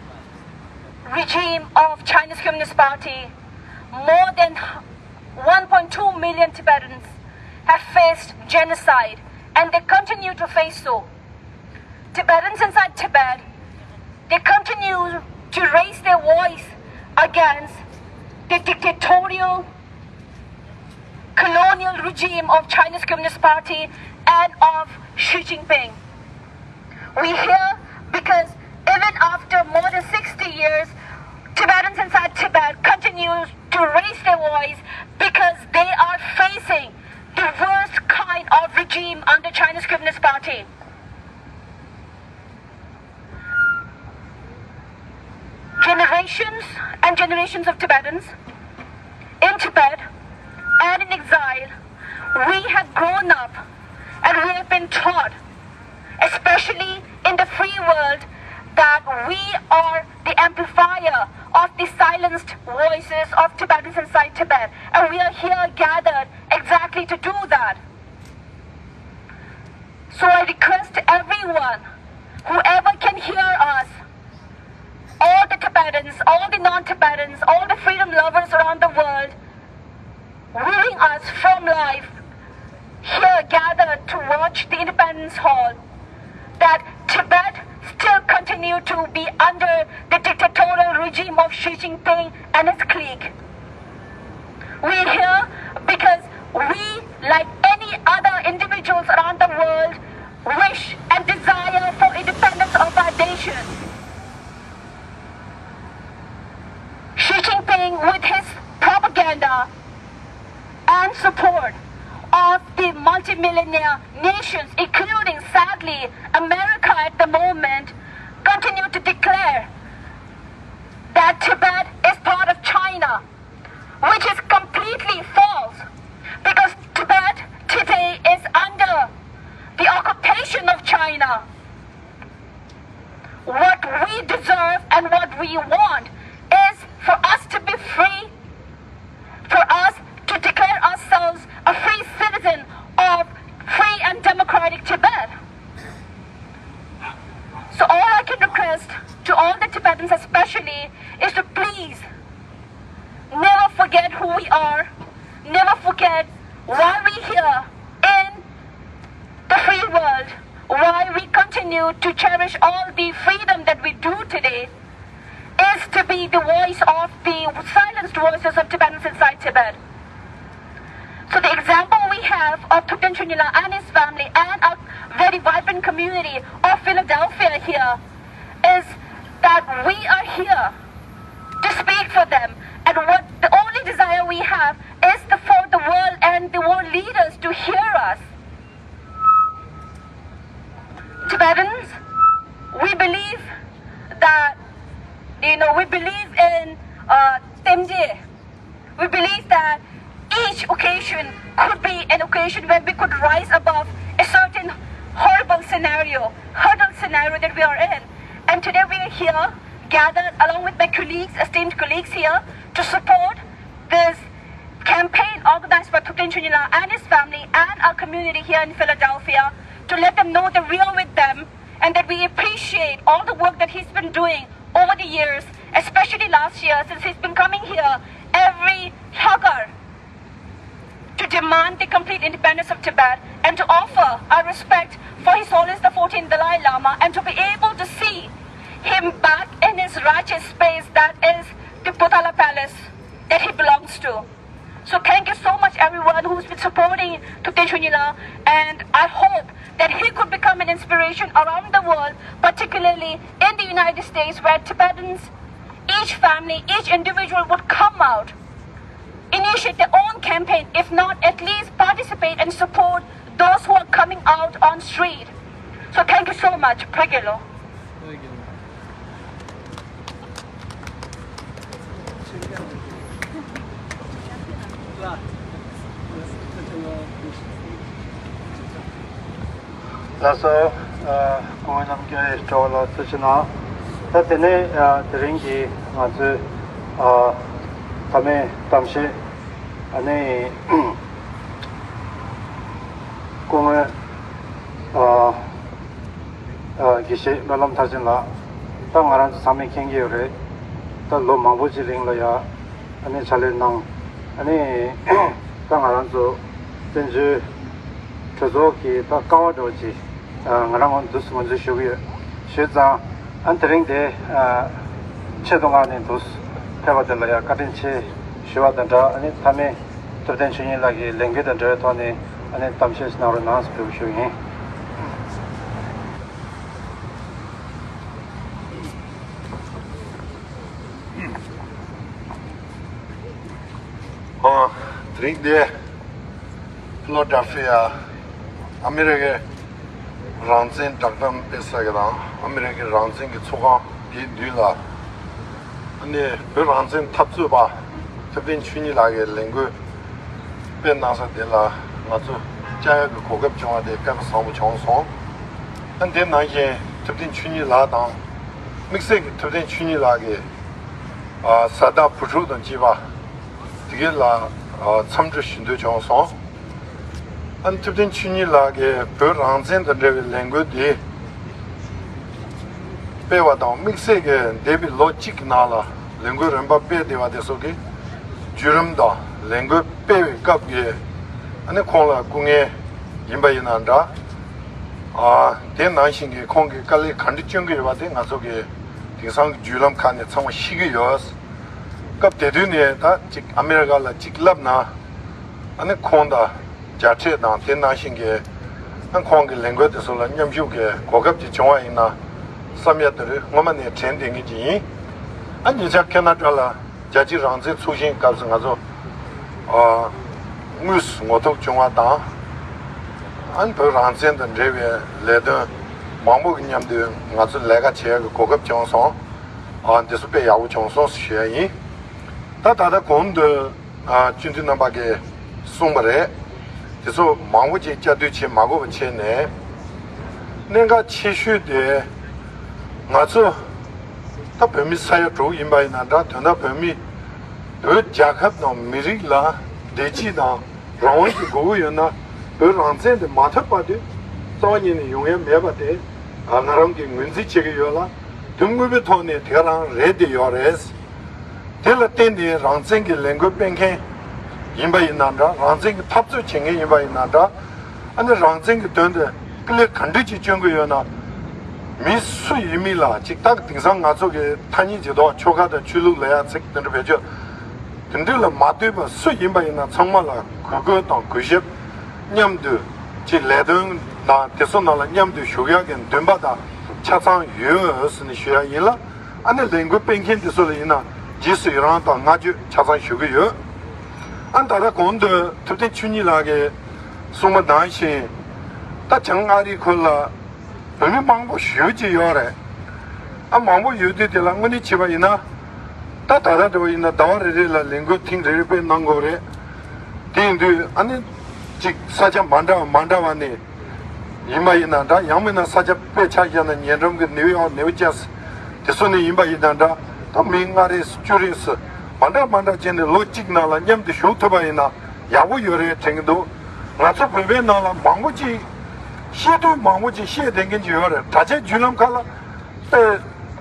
regime of China's Communist Party, more than one point two million Tibetans have faced genocide, and they continue to face so. Tibetans inside Tibet, they continue to raise their voice against the dictatorial colonial regime of China's Communist Party and of Xi Jinping. We here because even after more than sixty years, Tibetans inside Tibet continue to raise their voice because they are facing the worst kind of regime under China's Communist Party. Generations and generations of Tibetans in Tibet and in exile, we have grown up and we have been taught, especially in the free world, that we are the amplifier of the silenced voices of Tibetans inside Tibet, and we are here gathered exactly to do that. So I request everyone, whoever can hear us, all the Tibetans, all the non-Tibetans, all the freedom lovers around the world, viewing us from live here gathered to watch the Independence Hall, that Tibet still continue to be under the dictatorial regime of Xi Jinping and his clique. We are here because we, like any other individuals around the world, wish and desire for independence of our nation. Xi Jinping, with his propaganda and support of the multimillionaire nations, including, sadly, America at the moment, continue to declare that Tibet is part of China, which is completely false, because Tibet today is under the occupation of China. What we deserve and what we want is for us to be free, to all the Tibetans especially is to please never forget who we are, never forget why we here in the free world, why we continue to cherish all the freedom that we do today is to be the voice of the silenced voices of Tibetans inside Tibet. So the example we have of Thupten Chunila and his family and a very vibrant community of Philadelphia here is that we are here to speak for them. And what the only desire we have is the, for the world and the world leaders to hear us. Tibetans, we believe that, you know, we believe in uh, Temje. We believe that each occasion could be an occasion where we could rise above a certain horrible scenario, hurdle scenario that we are in. And today we are here, gathered along with my colleagues, esteemed colleagues here, to support this campaign organized by Thupten Chunila and his family and our community here in Philadelphia, to let them know that we are with them and that we appreciate all the work that he's been doing over the years, especially last year, since he's been coming here every Lhagar to demand the complete independence of Tibet and to offer our respect for His Holiness the fourteenth Dalai Lama and to be able to see him back in his righteous space, that is the Potala Palace that he belongs to. So thank you so much everyone who's been supporting Thupten Chunila, and I hope that he could become an inspiration around the world, particularly in the United States, where Tibetans, each family, each individual would come out, initiate their own campaign, if not at least participate and support those who are coming out on street. So thank you so much. Phagelo. ལགས་སོ། སྐུ་ངོ་རྣམ་རྒྱལ་སྤྲོ་བ་ལ་ཐུགས་རྗེ་གནང་། ད་དེ་ནས་དེ་རིང་གི་ང་ཚོའི་མཐའ་མའི་གཏམ་བཤད། ཨ་ནི་སྐུ་ངོ་དགེ་བཤེས་སྨོན་ལམ་མཐར་ཕྱིན་ལགས། ད་ང་རང་ཚོ་ཚང་མས་མཁྱེན་གྱི་ཡོད་རེད། ད་ལོ་མང་པོ་ཅིག་རིང་ལ་ཡ་ཨ་ནི་ཕྱག་ལས་གནང་། ཨ་ནི་ད་ང་རང་ཚོ་བཙན་བྱོལ་གྲོས་ཚོགས་ཀྱི་ད་ཀ་བ་འདྲ་བོ་ཅིག་ང་རང་ངོས་འདུག་ངོས་འཛིན་ཞུ་གི་ཡོད། ཞུས་ཙང་ཨ་ནི་དེ་རིང་དེ་ཆེད་དུ་མངགས་ནས་འདུག་ཕེབས་པ་དེ་ལ་ཡ་བཀའ་དྲིན་ཆེ་ཞུ་བ་དང་སྦྲགས། ཨ་ནི་མཐའ་མའི་ཐུབ་བསྟན་ཆོས་ཉིད་ལགས་ཀྱི་ལས་འགུལ་དང་འབྲེལ་བའི་ཐོག་ནས་ཨ་ནི་གཏམ་བཤད་ཞིག་གནང་རོགས་གནང་ཟེར་འབོད་སྐུལ་ཞུ་གི་ཡིན། ཨ། དེ་རིང་འདི་ཕི་ལོ་ཌེལ་ཕི་ཡ་ཨ་མི་རི་ཀའི་རང་བཙན་བསྒྲགས་གཏམ་སྤེལ་ས་གི་དང་ཨ་མི་རི་ཀའི་རང་བཙན་གྱི་ཚོགས་ཁང་དེའི་མདུན་ལ། ཨ་ནི་བོད་རང་བཙན་འཐབ་རྩོད་པ་ཐུབ་བསྟན་ཆོས་ཉིད་ལགས་ཀྱིས་ལས་འགུལ་སྤེལ་གནང་ས་དེ་ལ་ང་ཚོ་བཅར་ཡག་གི་གོ་སྐབས་བྱུང་བ་དེ་དཔེ་མ་བཟང་པོ་བྱུང་སོང་། ཨ་དེ་ནང་བཞིན་ཐུབ་བསྟན་ཆོས་ཉིད་ལགས་དང་དམིགས་བསལ་གྱི་ཐུབ་བསྟན་ཆོས་ཉིད་ལགས་ཀྱི་ཨ་བཟའ་ཟླ་བུ་ཕྲུག་དང་བཅས་པ་དེ་གའི་ལ་ཨ་འཚམས་འདྲི་ཞུ་འདོད་བྱུང་སོང་། ཨ་ནི་ཐུབ་བསྟན་ཆོས་ཉིད་ལགས་ཀྱིས་བོད་རང་བཙན་དང་འབྲེལ་བའི་ལས་འགུལ་འདི་སྤེལ་བ་དང་དམིགས་བསལ་གྱིས་འདས་པའི་ལོ་གཅིག་གི་ནང་ལ་ལས་འགུལ་རིམ་པ་སྤེལ་བསྡད་པ་དེ་ཚོ་གི་བརྒྱུད་རིམ་དང་ལས་འགུལ་སྤེལ་བའི་སྐབས་ཀྱི་ཨ་ནི་ཁོང་ལ་སྐུ་ངལ་ཡིན་པ་ཡིན་ན་འདྲ། ཨ་དེ་ནང་བཞིན་གྱི་ཁོང་གིས་དཀའ་ལས་ག་འདྲ་སྐྱོན་གྱི་ཡོད་པ་དེ་ང་ཚོ་གི་དེང་སང་གི་བརྒྱུད་ལམ་ཁག་ནས་ཚང་མ་ཤེས་ཀྱི་ཡོད། སྐབས་དེ་དུས་ནས་ད་ཅིག་ཨ་མི་རི་ཀ་ལ་ཅིག་ལབ་ན་ཨ་ནི་ཁོང་དང་མཇལ་འཕྲད་དང་དེ་ནང་བཞིན་གྱི་ཨ་ཁོང་གི་ལས་འགུལ་དེ་ཚོ་ལ་མཉམ་ཞུགས་ཀྱི་གོ་སྐབས་ཅིག་བྱུང་བ་ཡིན་ན་བསམ་ཡ་དེ་རེད། སྔོན་མ་ནས་དྲན་བསྡད་མཁན་ཅིག་ཡིན། ཨ་ཉེ་ཆར་ཁེ་ན་ཌ་ལ་རྒྱལ་སྤྱིའི་རང་བཙན་ཚོགས་ཆེན་སྐབས་སུ་ང་ཚོ་ཨ་དངོས་སུ་ངོ་ཐུག་བྱུང་བ་དང་། ཨ་ནི་བོད་རང་བཙན་དང་འབྲེལ་བའི་ལས་དོན་མང་པོ་གི་མཉམ་དུ་ང་ཚོ་ལས་ཀ་བྱེད་ཡག་གི་གོ་སྐབས་བྱུང་སོང་། ཨ་འདི་ཚོ་དཔེ་ཡག་པོ་བྱུང་སོང་ཞུ་ཡ་ཡིན། ད་ད་ལྟ་གོང་དུ་ཨ་སྤྱི་འཐུས་རྣམ་པ་གིས་གསུངས་པ་རེད། དེ་ཚོ་མང་པོ་ཅིག་བསྐྱར་ཟློས་བྱེད་མ་དགོས་པ་བྱས་ནས། གནད་འགག་ཆེ་ཤོས་དེ་ང་ཚོ་ད་བོད་མི་ས་ཡ་དྲུག་ཡིན་པ་ཡིན་ན་འདྲ། དོན་དག་བོད་མི་བོད་རྒྱལ་ཁབ་དང་མི་རིགས་ལ་བདེ་སྐྱིད་དང་རང་དབང་ཞིག་དགོས་ཀྱི་ཡོད་ན། བོད་རང་བཙན་དེ་མ་ཐོབ་བར་དུ་རྩ་བ་ཉིད་ནས་ཡོང་ཡ་མེད་པ་དེ་ང་རང་གིས་ངོས་འཛིན་བྱེད་ཀྱི་ཡོད་ལ། དོན་དངོས་པོའི་ཐོག་ནས་དེ་ག་རང་རེད་དེ་ཡོད་རེད། དེ་ལ་བརྟེན་ནས་རང་བཙན་གྱི་ལས་འགུལ་སྤེལ་མཁན་ཡིན་པ་ཡིན་ན་འདྲ། རང་བཙན་གྱི་འཐབ་རྩོད་བྱེད་མཁན་ཡིན་པ་ཡིན་ན་འདྲ། ཨ་ནི་རང་བཙན་གྱི་དོན་དུ་སྐུ་ལས་ག་འདྲ་ཅིག་སྐྱོན་གྱི་ཡོད་ན། མི་སུ་ཡིན་མིན་ལ་ཅིག་ཏག་དེང་སང་ང་ཚོ་གི་ཐ་སྙད་ཇི་ལྟར་ཆོལ་ཁ་དང་ཆོས་ལུགས་ལ་ཡ་ཚིག་དེ་འདྲ་བེད་སྤྱོད། དེ་འདྲ་ལ་མ་ལྟོས་པ་སུ་ཡིན་པ་ཡིན་ན་ཚང་མ་ལ་གུས་བཀུར་དང་གུས་ཞབས། མཉམ་དུ་ཅིག་ལས་དོན་དང་དེ་ཚོ་ནང་ལ་མཉམ་དུ་ཞུགས་ཡག་གི་འདུན་པ་དང་ཆ་ཚང་ཡོད་ཟེར་ནས་ཞུ་ཡག་ཡིན་ལ། ཨ་ནི་ལས་འགུལ་སྤེལ་མཁན་དེ་ཚོ་ལ་ཡིན་ན་རྗེས་སུ་ཡི་རང་དང་བསྔགས་བརྗོད་ཆ་ཚང་ཞུ་གི་ཡོད། ཨ་ནི་ད་ལྟ་གོང་དུ་ཐུབ་བསྟན་ཆོས་ཉིད་ལགས་ཀྱིས་གསུངས་པ་ནང་བཞིན། ད་བྱང་ཨ་རིའི་ཁུལ་ལ་བོད་མི་མང་པོ་ཞེ་པོ་ཅིག་ཡོད་རེད། ཨ་མང་པོ་ཡོད་དུས་དེ་ལ་དངོས་གནས་བྱས་པ་ཡིན་ན། ད་ད་ལྟ་འདྲ་བོ་ཡིན་ན་ཟླ་བ་རེ་རེ་ལ་ལས་འགུལ་ཐེངས་རེ་རེ་དཔེ་གནང་དགོས་རེད། དེ་ཡིན་དུས་ཨ་ནི་ཅིག་ས་ཆ་མ་འདྲ་བ་མ་འདྲ་བ་ནས་ཡིན་པ་ཡིན་ན་འདྲ། ཡང་མིན་ན་ས་ཆ་དཔེ་ཆ་བཞག་ན་ཉེ་འགྲམ་གྱི་ནེའུ་ཡོག་ནེའུ་ཇར་སི་དེ་ཚོ་ནས་ཡིན་པ་ཡིན་ན་འདྲ། ད་མི་ལྔ་རེ་བཅུ་རེ་མ་འདྲ་མ་འདྲ་བྱས་ནས་ལོ་གཅིག་ནང་ལ་མཉམ་དུ་ཞུགས་ཐུབ་པ་ཡིན་ན་ཡག་པོ་ཡོད་རེད་དྲན་གྱི་འདུག་ང་ཚོ་བོད་པའི་ནང་ལ་མང་པོ་ཅིག་བཤད་དུས་མང་པོ་ཅིག་བཤད་བསྡད་མཁན་ཅིག་ཡོད་རེད། དྲ་རྒྱའི་བརྒྱུད་ལམ་ཁག་ལ་དཔེ་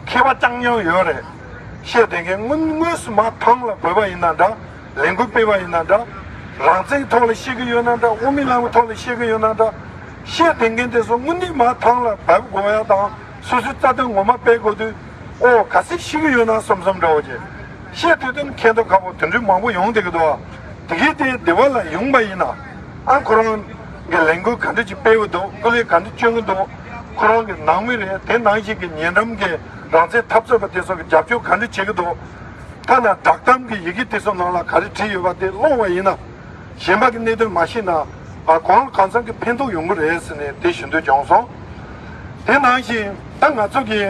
མཁས་པ་རྐྱང་རྐྱང་ཡོད་རེད། བཤད་བསྡད་མཁན་དངོས་དངོས་སུ་མ་ཐང་ལ་བོད་པ་ཡིན་ན་འདྲ། ལས་འགུལ་སྤེལ་བ་ཡིན་ན་འདྲ། རང་བཙན་ཐོག་ལ་བཤད་ཀྱི་ཡོད་ན་འདྲ། དབུ་མའི་ལམ་གྱི་ཐོག་ལ་བཤད་ཀྱི་ཡོད་ན་འདྲ། བཤད་བསྡད་མཁན་དེ་ཚོ་དངོས་གནས་མ་ཐང་ལ་བབས་དགོས་ཡ་དང་། སོ་སོའི་རྩ་དོན་ངོ་མ་སྤེལ་དགོས་དུས། ཨོ་ག་ཚོད་ཤེས་ཀྱི་ཡོད་ན་བསམ་བསམ་འདྲ་བོ་ཅིག་བཤད་དུས་དོན་མཁྱེན་རྟོགས་ཁ་པོ་དེ་འདྲའི་མང་པོ་ཡོང་བསྡད་ཀྱི་འདུག་དེ་གས་དེ་སྡེ་བ་ལ་ཡོང་པ་ཡིན་ན། ཨ་ཁོ་རང་གི་ལས་འགུལ་ག་འདྲ་ཅིག་སྤེལ་གྱི་འདུག་སྐུ་ལས་ག་འདྲ་སྐྱོན་གྱི་འདུག་ཁོ་རང་གི་ནང་མི་རེད། དེ་ནང་བཞིན་གྱི་ཉེ་འགྲམ་གྱི་རང་བཙན་འཐབ་རྩོད་པ་དེ་ཚོ་གི་རྒྱབ་སྐྱོར་ག་འདྲ་བྱེད་ཀྱི་འདུག་ཐ་ན་བསྒྲགས་གཏམ་གྱི་ཡི་གེ་དེ་ཚོ་ནང་ལ་ག་རེ་བྲིས་ཡོད་པ་དེ་ཀློག་པ་ཡིན་ན། གཞན་པ་གི་གནད་དོན་མ་ཤེས་ན། ཨ་གང་ལ་གང་འཚམ་གྱི་ཕན་ཐོགས་ཡོང་གི་རེད་ཟེར་ནས་དེ་ཞུ་འདོད་བྱུང་སོང་། དེ་ནང་བཞིན་ད་ང་ཚོ་གི་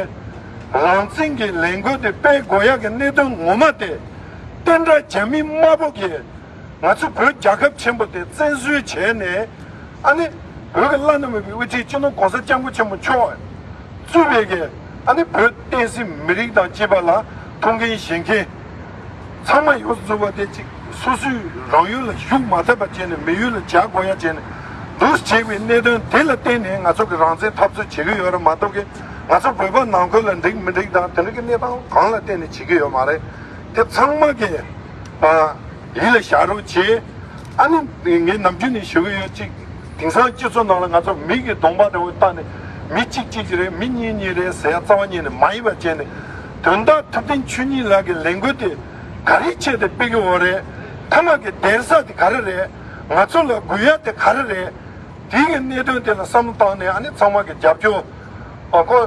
རང་བཙན་གྱི་ལས་འགུལ་དེ་སྤེལ་དགོས་ཡག་གི་གནད་དོན་ངོ་མ་དེ། བསྟན་དགྲ་རྒྱ་མི་དམར་པོ་གིས་ང་ཚོ་བོད་རྒྱལ་ཁབ་ཆེན་པོ་དེ་བཙན་བཟུང་བྱས་ནས། ཨ་ནི་བོད་ཀྱི་བླ་ན་མེད་པའི་དབུ་ཁྲིད་སྤྱི་ནོར་གོང་ས་སྐྱབས་མགོན་ཆེན་པོ་མཆོག་གཙོས་པའི་གི་ཨ་ནི་བོད་བསྟན་སྲིད་མི་རིགས་དང་བཅས་པ་ལ་ཐུགས་འགན་བཞེས་མཁན་ཚང་མ་ཡོངས་སུ་རྫོགས་པ་དེ་གཅིག་སོ་སོའི་རང་ཡུལ་ལ་བཞུགས་མ་ཐུབ་པ་བྱས་ནས་མི་ཡུལ་ལ་བྱ་དགོས་ཡ་བྱས་ནས་འདུག་བྱེད་པའི་གནད་དོན་དེ་ལ་བརྟེན་ནས་ང་ཚོ་གི་རང་བཙན་འཐབ་རྩོད་བྱེད་ཀྱི་ཡོད་རེད་མ་གཏོགས་གི། ང་ཚོ་བོད་པ་ནང་ཁུལ་ལ་འགྲིག་མི་འགྲིག་དང་དེ་འདྲ་གི་གནས་སྟངས་གང་ལ་བརྟེན་ནས་བྱེད་ཀྱི་ཡོད་མ་རེད། དེ་ཚང་མ་གི་ཨ་ཡིད་ལ་བཞག་རོགས་བྱེད། ཨ་ནི་ངས་ནམ་རྒྱུན་ནས་ཞུ་གི་ཡོད་ཅིག་དེང་སང་སྤྱི་ཚོགས་ནང་ལ་ང་ཚོ་མི་གི་གདོང་པ་འདྲ་བོ་བལྟས་ནས་མི་གཅིག་གཅིག་གཅིག་རེད། མི་གཉིས་གཉིས་རེད་ཟེར་ཡ་རྩ་བ་ཉིད་ནས་མ་ཡིན་པ་བྱས་ནས། དོན་དག་ཐུབ་བསྟན་ཆོས་ཉིད་ལགས་ཀྱི་ལས་འགུལ་དེ་ག་རེའི་ཆེད་དུ་སྤེལ་གི་ཡོད་རེད། མཐའ་མ་གི་བསྡད་ས་དེ་ག་རེ་རེད། ང་ཚོ་ལ་དགོས་ཡ་དེ་ག་རེ་རེད། དེའི་གི་གནད་དོན་དེ་ལ་བསམ་བློ་བཏང་ནས་ཨ་ནི་ཚང་མ་གི་རྒྱབ་སྐྱོར། ཨ་ཁོ་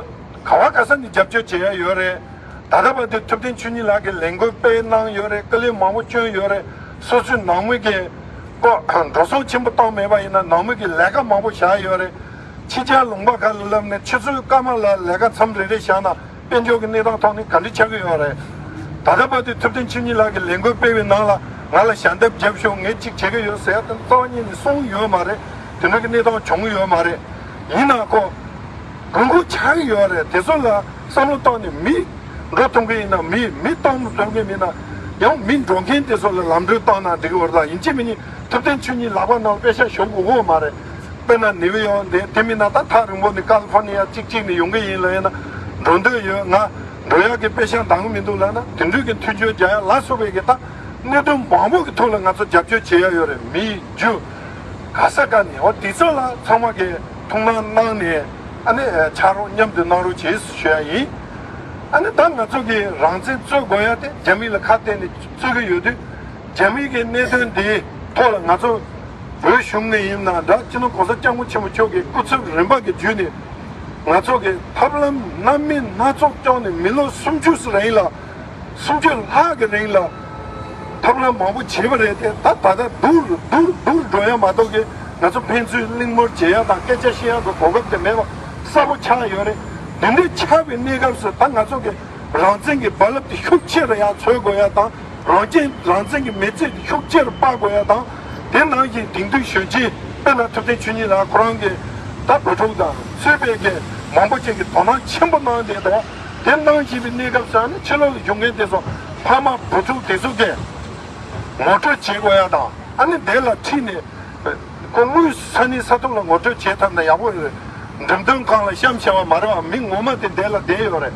ག་བ་ག་ས་ནས་རྒྱབ་སྐྱོར་བྱེད་ཡ་ཡོད་རེད། ད་ལྟ་བར་དུ་ཐུབ་བསྟན་ཆོས་ཉིད་ལགས་ཀྱིས་ལས་འགུལ་སྤེལ་གནང་ཡོད་རེད། དཀའ་ལས་མང་པོ་བསྐྱོན་ཡོད་རེད། སོ་སོའི་ནང་མི་གི་ཁོ་འགྲོ་སོང་ཆེན་པོ་བཏང་མེད་པ་ཡིན་ན་ནང་མི་གི་ལས་ཀ་མང་པོ་བཞག་ཡོད་རེད། ཕྱི་རྒྱལ་ལུང་པ་ཁག་ལ་སླེབས་ནས་ཆུ་ཚོད་སྐར་མ་ལ་ལས་ཀ་མཚམས་རེ་རེ་བཞག་ན་དཔལ་འབྱོར་གྱི་གནས་སྟངས་ཐོག་ནས་ག་འདྲ་ཆགས་ཀྱི་ཡོད་རེད། ད་ལྟ་བར་དུ་ཐུབ་བསྟན་ཆོས་ཉིད་ལགས་ཀྱིས་ལས་འགུལ་སྤེལ་བའི་ནང་ལ་ང་ལ་ཞལ་འདེབས་བརྒྱབ་ཤོག་ངས་གཅིག་བྱེད་ཀྱི་ཡོད་ཟེར་ཡ་དེ་རྩ་བ་ཉིད་ནས་གསུངས་ཡོད་མ་རེད། དེ་འདྲ་གི་གནས་སྟངས་བྱུང་ཡོད་མ་རེད། ཡིན་ན་ཁོ་དགོས་མཁོ་ཆགས་ཀྱི་ཡོད་རེད། དེ་ཚོ་ལ་བསམ་བློ་བཏང་ནས་མི་འགྲོ་ཐུབ་མཁན་ཡིན་ན་མི་མི་གཏོང་ཐུབ་མཁན་མིན་ན་ཡང་མི་འགྲོ་མཁན་དེ་ཚོ་ལ་ལམ་འགྲོ་བཏང་ན་འགྲིག་གི་ཡོད་རེད། ད་ཡིན་གཅིག་མིན་གཉིས་ཐུབ་བསྟན་ཆོས་ཉིད་ལག་པ་ནང་དཔེ་ཤ་ཞོག་དགོས་ཀྱི་ཡོད་མ་རེད། དཔེར་ན་ནིའུ་ཡོག་འདི་དེ་མིན་ན་ད་ཐག་རིང་པོ་ནས་ཀ་ལི་ཧྥོར་ནི་ཡ་གཅིག་གཅིག་ནས་ཡོང་གི་ཡིན་ལབ་ཡིན་ན་འགྲོ་འདོད་ཡོད། ང་འགྲོ་ཡག་གི་དཔེ་ཤ་འདང་གི་མི་འདུག་ལབ་ན་དེ་འདྲའི་གི་མཐུན་སྦྱོར་རྒྱག་ཡ་ལ་སོགས་པའི་གི་ད་གནད་དོན་མང་པོ་གི་ཐོག་ལ་ང་ཚོ་རྒྱབ་སྐྱོར་བྱེད་ཡ་ཡོད་རེད། མི་རྒྱུ་ག་ས་ག་ནས་འོ་དེ་ཚོ་ལ་ཚང་མ་གི་ཐུགས་སྣང་གནང་ནས་ཨ་ནི་ཕྱག་རོགས་མཉམ་དུ་གནང་རོགས་བྱེད་ཞུ་ཡ་ཡིན། ཨ་ནི་ད་ང་ཚོ་གི་རང་བཙན་རྩོད་དགོས་ཡ་དེ་རྒྱ་མི་ལ་ཁ་གཏད་ནས་རྩོད་གི་ཡོད་དུས། རྒྱ་མི་གི་གནད་དོན་འདིའི་ཐོག་ལ་ང་ཚོ་བོད་གཞུང་ནས་ཡིན་ན་འདྲ། སྤྱི་ནོར་གོང་ས་སྐྱབས་མགོན་ཆེན་པོ་མཆོག་གི་སྐུ་ཚབ་རིམ་པ་གི་བརྒྱུད་ནས་ང་ཚོ་གི་ཐབས་ལམ་སྣ་མིན་སྣ་ཚོགས་བཅངས་ནས་མི་ལོ་སུམ་ཅུ་སོ་རིང་ལ་སུམ་ཅུ་ལྷག་གི་རིང་ལ་ཐབས་ལམ་མང་པོ་བྱས་པ་རེད་དེ། ད་ད་ལྟ་སྡུག་སྡུག་སྡུག་འགྲོ་ཡ་མ་གཏོགས་གི་ང་ཚོ་ཕན་ཚུན་གླེང་མོལ་བྱེད་ཡ་དང་སྐད་ཆ་བཤད་ཡ་གི་གོ་སྐབས་དེ་མེད་པ་གསལ་པོ་ཆགས་ཡོད་རེད། འདི་འདྲའི་ཆགས་པའི་གནས་སྐབས་སུ་ད་ང་ཚོ་གི་རང་བཙན་གྱི་རྦ་རླབས་དེ་ཤུགས་ཆེ་རུ་ཡར་འཚོལ་དགོས་ཡ་དང་། རང་བཙན་རང་བཙན་གྱི་མི་ཚེ་དེ་ཤུགས་ཆེ་རུ་སྤར་དགོས་ཡ་དང་། དེ་ནང་བཞིན་དེང་དུས་གཞོན་སྐྱེས་དཔེར་ན་ཐུབ་བསྟན་ཆོས་ཉིད་ལགས་ཁོ་རང་གི་ད་བུ་ཕྲུག་དང་གཙོས་པའི་གི་མང་པོ་ཅིག་གིས་དོ་སྣང་ཆེན་པོ་གནང་བསྡད་འདུག་དེ་གནང་བཞིན་པའི་གནས་སྐབས་སུ་ནི་ཕྱི་ལོགས་ལ་བཞུགས་མཁན་དེ་ཚོ་ཕ་མ་བུ་ཕྲུག་དེ་ཚོ་གིས་ངོ་སྤྲོད་བྱེད་དགོས་ཡ་དང་། ཨ་ནི་དེ་ལ་ཁྲིད་ནས་ཁོ་དངོས་སུ་ས་གནས་ས་ཐོག་ལ་ངོ་སྤྲོད་བྱེད་ཐུབ་ན་ཡག་པོ་རེད། འགྲེམས་སྟོན་ཁང་ལ་གཤམ་བྱ་བ་མ་རེད་པ། མི་ངོ་མ་དེ་འདི་ལ་བསྡད་ཡོད་རེད།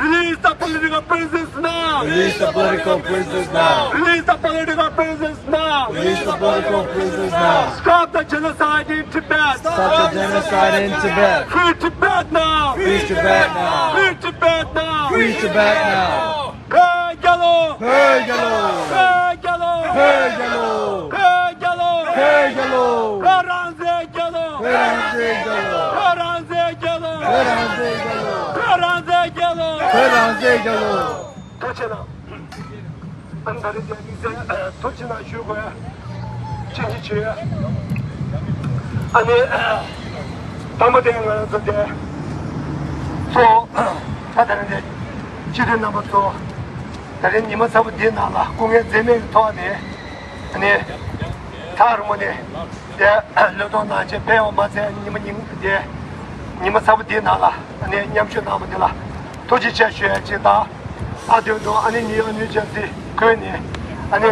Release the political prisoners now! Release the political prisoners now! Release the political prisoners now! Release the political prisoners now! Stop the genocide in Tibet! Stop the genocide in Tibet! Free Tibet now! Free Tibet now! Free Tibet now! Free Tibet now! བོད་རྒྱལ་ལོ། བོད་རྒྱལ་ལོ། བོད་རྒྱལ་ལོ། བོད་རྒྱལ་ལོ། བོད་རྒྱལ་ལོ། བོད་རང་བཙན་རྒྱལ་ལོ། བོད་རང་བཙན་རྒྱལ་ལོ། བོད་རང་བཙན་རྒྱལ་ལོ། བོད་རང་བཙན་རྒྱལ་ལོ། བོད་རང་བཙན་རྒྱལ་ལོ། བོད་རང་བཙན་རྒྱལ་ལོ། ཐུགས་རྗེ་གནང་། ཨ་ནི་ད་རེས་དེ་དམིགས་བསལ་ཐུགས་རྗེ་གནང་ཞུ་དགོས་ཡ། ཅི་ཅི་བྱོས་ཡ། ཨ་ནི་དང་པོ་དེ་ང་རང་ཚོ་དེ་ཚོ་ད་ད་རེས་དེ་སྤྱི་འཐུས་རྣམ་པ་ཚོ་ད་རེས་ཉི་མ་ཚ་པོ་འདིའི་ནང་ལ་སྐུ་ངལ་འཛེམས་མེད་ཀྱི་ཐོག་ནས་ཨ་ནི་ཐག་རིང་པོ་ནས་དེ་བློས་གཏོང་གནང་བྱས་ཕེབས་ཡོང་མ་ཚད་ཉི་མ་ཉིན་དེ་ཉི་མ་ཚ་པོ་འདིའི་ནང་ལ་ཨ་ནི་མཉམ་ཞུགས་གནང་བ་འདི་ལ་ཐུགས་རྗེ་ཆེ་ཞུ་ཡ་ཅིག་དང་། ཨ་དོན་དུ་ཨ་ནི་ནིའུ་ཡོག་ནིའུ་ཇར་སི་ཁུལ་ནས་ཨ་ནི་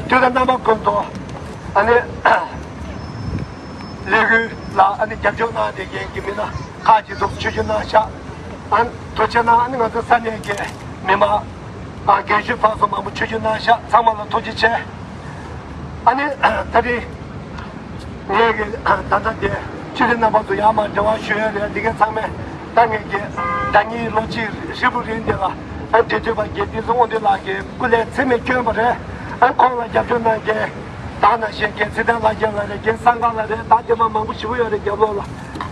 དུས་དང་རྣམ་པ་ཀུན་ཏུ་ཨ་ནི་ལས་འགུལ་ལ་ཨ་ནི་རྒྱབ་སྐྱོར་གནང་བསྡད་མཁན་གྱི་མི་སྣ་ཁག་ཅིག་འདུག་ཆིབས་བསྒྱུར་གནང་ཤག་ཨ་ནི་ཐུགས་རྗེ་གནང་། ཨ་ནི་ང་ཚོ་ས་གནས་ཀྱི་མི་མང་ཨ་རྒན་གཞོན་ཕར་ཚུར་མང་པོ་ཆིབས་བསྒྱུར་གནང་ཤག་ཚང་མ་ལ་ཐུགས་རྗེ་ཆེ། ཨ་ནི་ད་རེས་ངས་ཀྱི་ད་ལྟ་དེ་ཆུ་ཚོད་རྣམ་པ་ཚོ་ཡར་མར་འབྲེལ་བ་ཞུ་ཡ་རེད། འདི་གའི་ཚང་མས་ད་ངས་ཀྱི་ཟླ་ཉིན་ལོ་གཅིག་ཧྲིལ་པོ་རིང་དེ་ལ་ཨ་འབྲེལ་མཐུད་པ་རྒན་བསྟན་འཛིན་དབང་འདུས་ལགས་ཀྱིས་སྐུ་ལས་ཚད་མེད་བསྐྱོན་པ་རེད། ཨ་ཁོང་ལ་རྒྱབ་སྐྱོར་གནང་མཁན་ད་ནང་བཞིན་རྒན་ཚེ་བརྟན་ལྷ་རྒྱལ་ལགས་རེད། རྒན་བསམ་དཀར་ལགས་རེད། ད་དེ་མ་མང་པོ་ཞེ་པོ་ཡོད་རེད། རྒྱབ་ལོགས་ལ་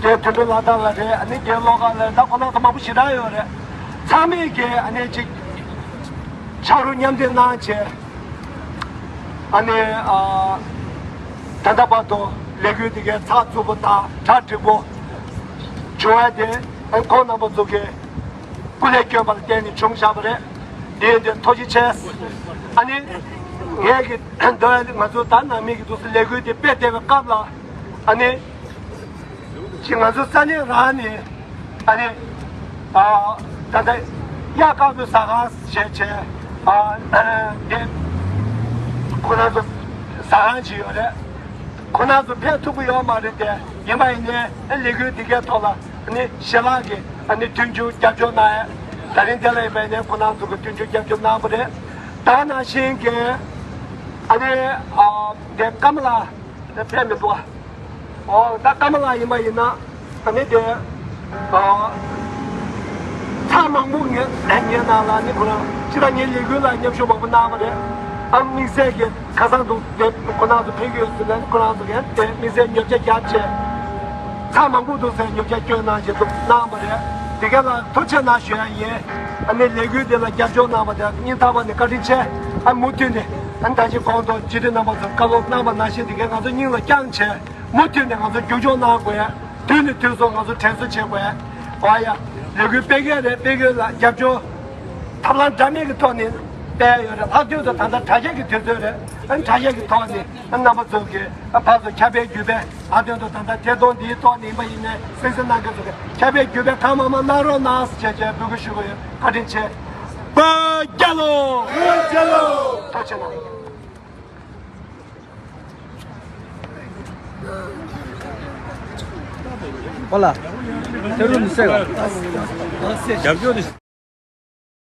རྒན་དོན་གྲུབ་ལྷ་དར་ལགས་རེད། ཨ་ནི་རྒན་བློ་དགའ་ལགས་རེད། ད་ཁོ་རང་ཚོ་མང་པོ་ཞེ་དྲག་ཡོད་རེད། ཚང་མས་ཀྱི་ཨ་ནི་ཅིག་ཕྱག་རོགས་མཉམ་འདེགས་གནང་བྱས། ཨ་ནི་ཨ་ད་ལྟ་བར་དུ་ལས་འགུལ་འདི་གའི་ཚགས་ཚུད་པོ་དང་གྲ་འགྲིག་པོ་བྱུང་བ་དེ་ཨ་ཁོང་རྣམ་པ་ཚོ་གིས་སྐུ་ལས་བསྐྱོན་པ་ལ་བརྟེན་ནས་བྱུང་བཞག་པ་རེད། དེ་ཡིན་དུས་ཐུགས་རྗེ་ཆེ། ཨ་ནི་ངས་ཀྱི་འདོད་ཡ་ང་ཚོ་ད་ནང་མི་གི་འདུག་སེ་ལས་འགུལ་དེ་སྤེལ་བསྡད་པའི་སྐབས་ལ་ཨ་ནི། ཅིག་ང་ཚོ་ས་གནས་རང་ནས་ཨ་ནི་ཨ་ད་ལྟ་གཡག་དཀར་པོའི་ཟ་ཁང་ཞེས་བྱས་ཨ་དེ་ཁོ་རང་ཚོ་ཟ་ཁང་ཅིག་ཡོད་རེད། ཁོ་རང་ཚོ་ཕེབས་ཐུབ་ཀྱི་ཡོད་མ་རེད་དེ། ཡིན་པ་ཡིན་ནའི་ཨ་ལས་འགུལ་འདི་གའི་ཐོག་ལ་ཨ་ནི་ཞལ་ལག་གི་ཨ་ནི་མཐུན་འགྱུར་རྒྱབ་སྐྱོར་གནང་ཡ། ད་རིང་དེ་ལ་ཡིན་པ་ཡིན་ནའི་ཁོ་རང་ཚོ་གི་མཐུན་འགྱུར་རྒྱབ་སྐྱོར་གནང་བ་རེད། ད་ནང་བཞིན་གྱི་ཨ་ནི་ཨ་དེ་ཀ་མ་ལ་དེ་ཕེབས་མི་འདུག་ཨ། ཨོ་ད་ཀ་མ་ལ་ཡིན་པ་ཡིན་ན་ཨ་ནི་དེ་ཨ་ཚར་མང་པོ་ངས་ངའི་ནང་ལ་ནི་ཁོ་རང་ཅི་ད་ངའི་ལས་འགུལ་ལ་མཉམ་ཞུགས་མང་པོ་གནང་བ་རེད། ཨ་དམིགས་བསལ་གྱི་ཁ་སང་འདུག་དེ་ཁོ་རང་ཚོ་ཕེབས་ཀྱི་ཡོད་ཟེར་ནས་ཁོ་རང་ཚོ་གས་དེ་དམིགས་བསལ་ཉོ་ཆ་རྒྱབ་བྱས་ཚར་མང་པོ་འདུག་ཟེར་ཉོ་ཆ་སྐྱོན་གནང་བྱས་འདུག་གནང་བ་རེད། དེ་ག་ལ་ཐུགས་རྗེ་གནང་ཞུ་ཡ་ཡིན། ཨ་ནི་ལས་འགུལ་དེ་ལ་རྒྱབ་སྐྱོར་གནང་བ་དེ་སྙིང་ཐག་པ་ནས་བཀའ་དྲིན་ཆེ། ཨ་མུ་མཐུད་ནས་ཨ་ནི་ད་ཅི་གོང་དུ་སྤྱི་འཐུས་རྣམ་པ་ཚོར་བཀའ་སློབ་གནང་བ་ནང་བཞིན་དེ་གས་ང་ཚོ་སྙིང་ལ་བཅངས་བྱས། མུ་མཐུད་ནས་ང་ཚོ་རྒྱུན་འཁྱོངས་གནང་དགོས་ཡ། དུས་ནས་དུས་སུ་ང་ཚོ་དྲན་གསོ་བྱེད་དགོས་ཡ། ཨོ་ཡ། ལས་འགུལ་སྤེལ་གི་རེད། སྤེལ་གི་ལ་རྒྱབ་སྐྱོར་ཐབས་ལམ་འདྲ་མིན་གྱི་ཐོག་ནས་སྤེལ་ཡོད་རེད། ལྷག་དོན་དུ་ད་ལྟ་དྲ་རྒྱ་གི་དུས་ཚོད་རེད། ཨ་དྲ་རྒྱ་གི་ཐོག་ནས་ཨ་རྣམ་པ་ཚོ་གི་ཨ་ཕར་ཚུར་ཁྱབ་སྤེལ་བརྒྱུད་སྤེལ་ལྷག་དོན་དུ་ད་ལྟ་ཐད་གཏོང་འདིའི་ཐོག་ནས་ཡིན་པ་ཡིན་ནའི་གསན་གཟིགས་གནང་མཁན་ཚོ་གི་ཁྱབ་སྤེལ་བརྒྱུད་སྤེལ་གང་མང་མང་གནང་རོགས་གནང་ཞེས་བྱས་འབོད་སྐུལ་ཞུ་གི་ཡོད། བཀའ་དྲིན་ཆེ། བོད་རྒྱལ་ལོ། བོད་རྒྱལ་ལོ། ཐུགས་རྗེ་གནང་། ཨོ་ལ། ཐེ་རུ་མི་སེ་ག་རྒྱབ་སྐྱོར་དེ།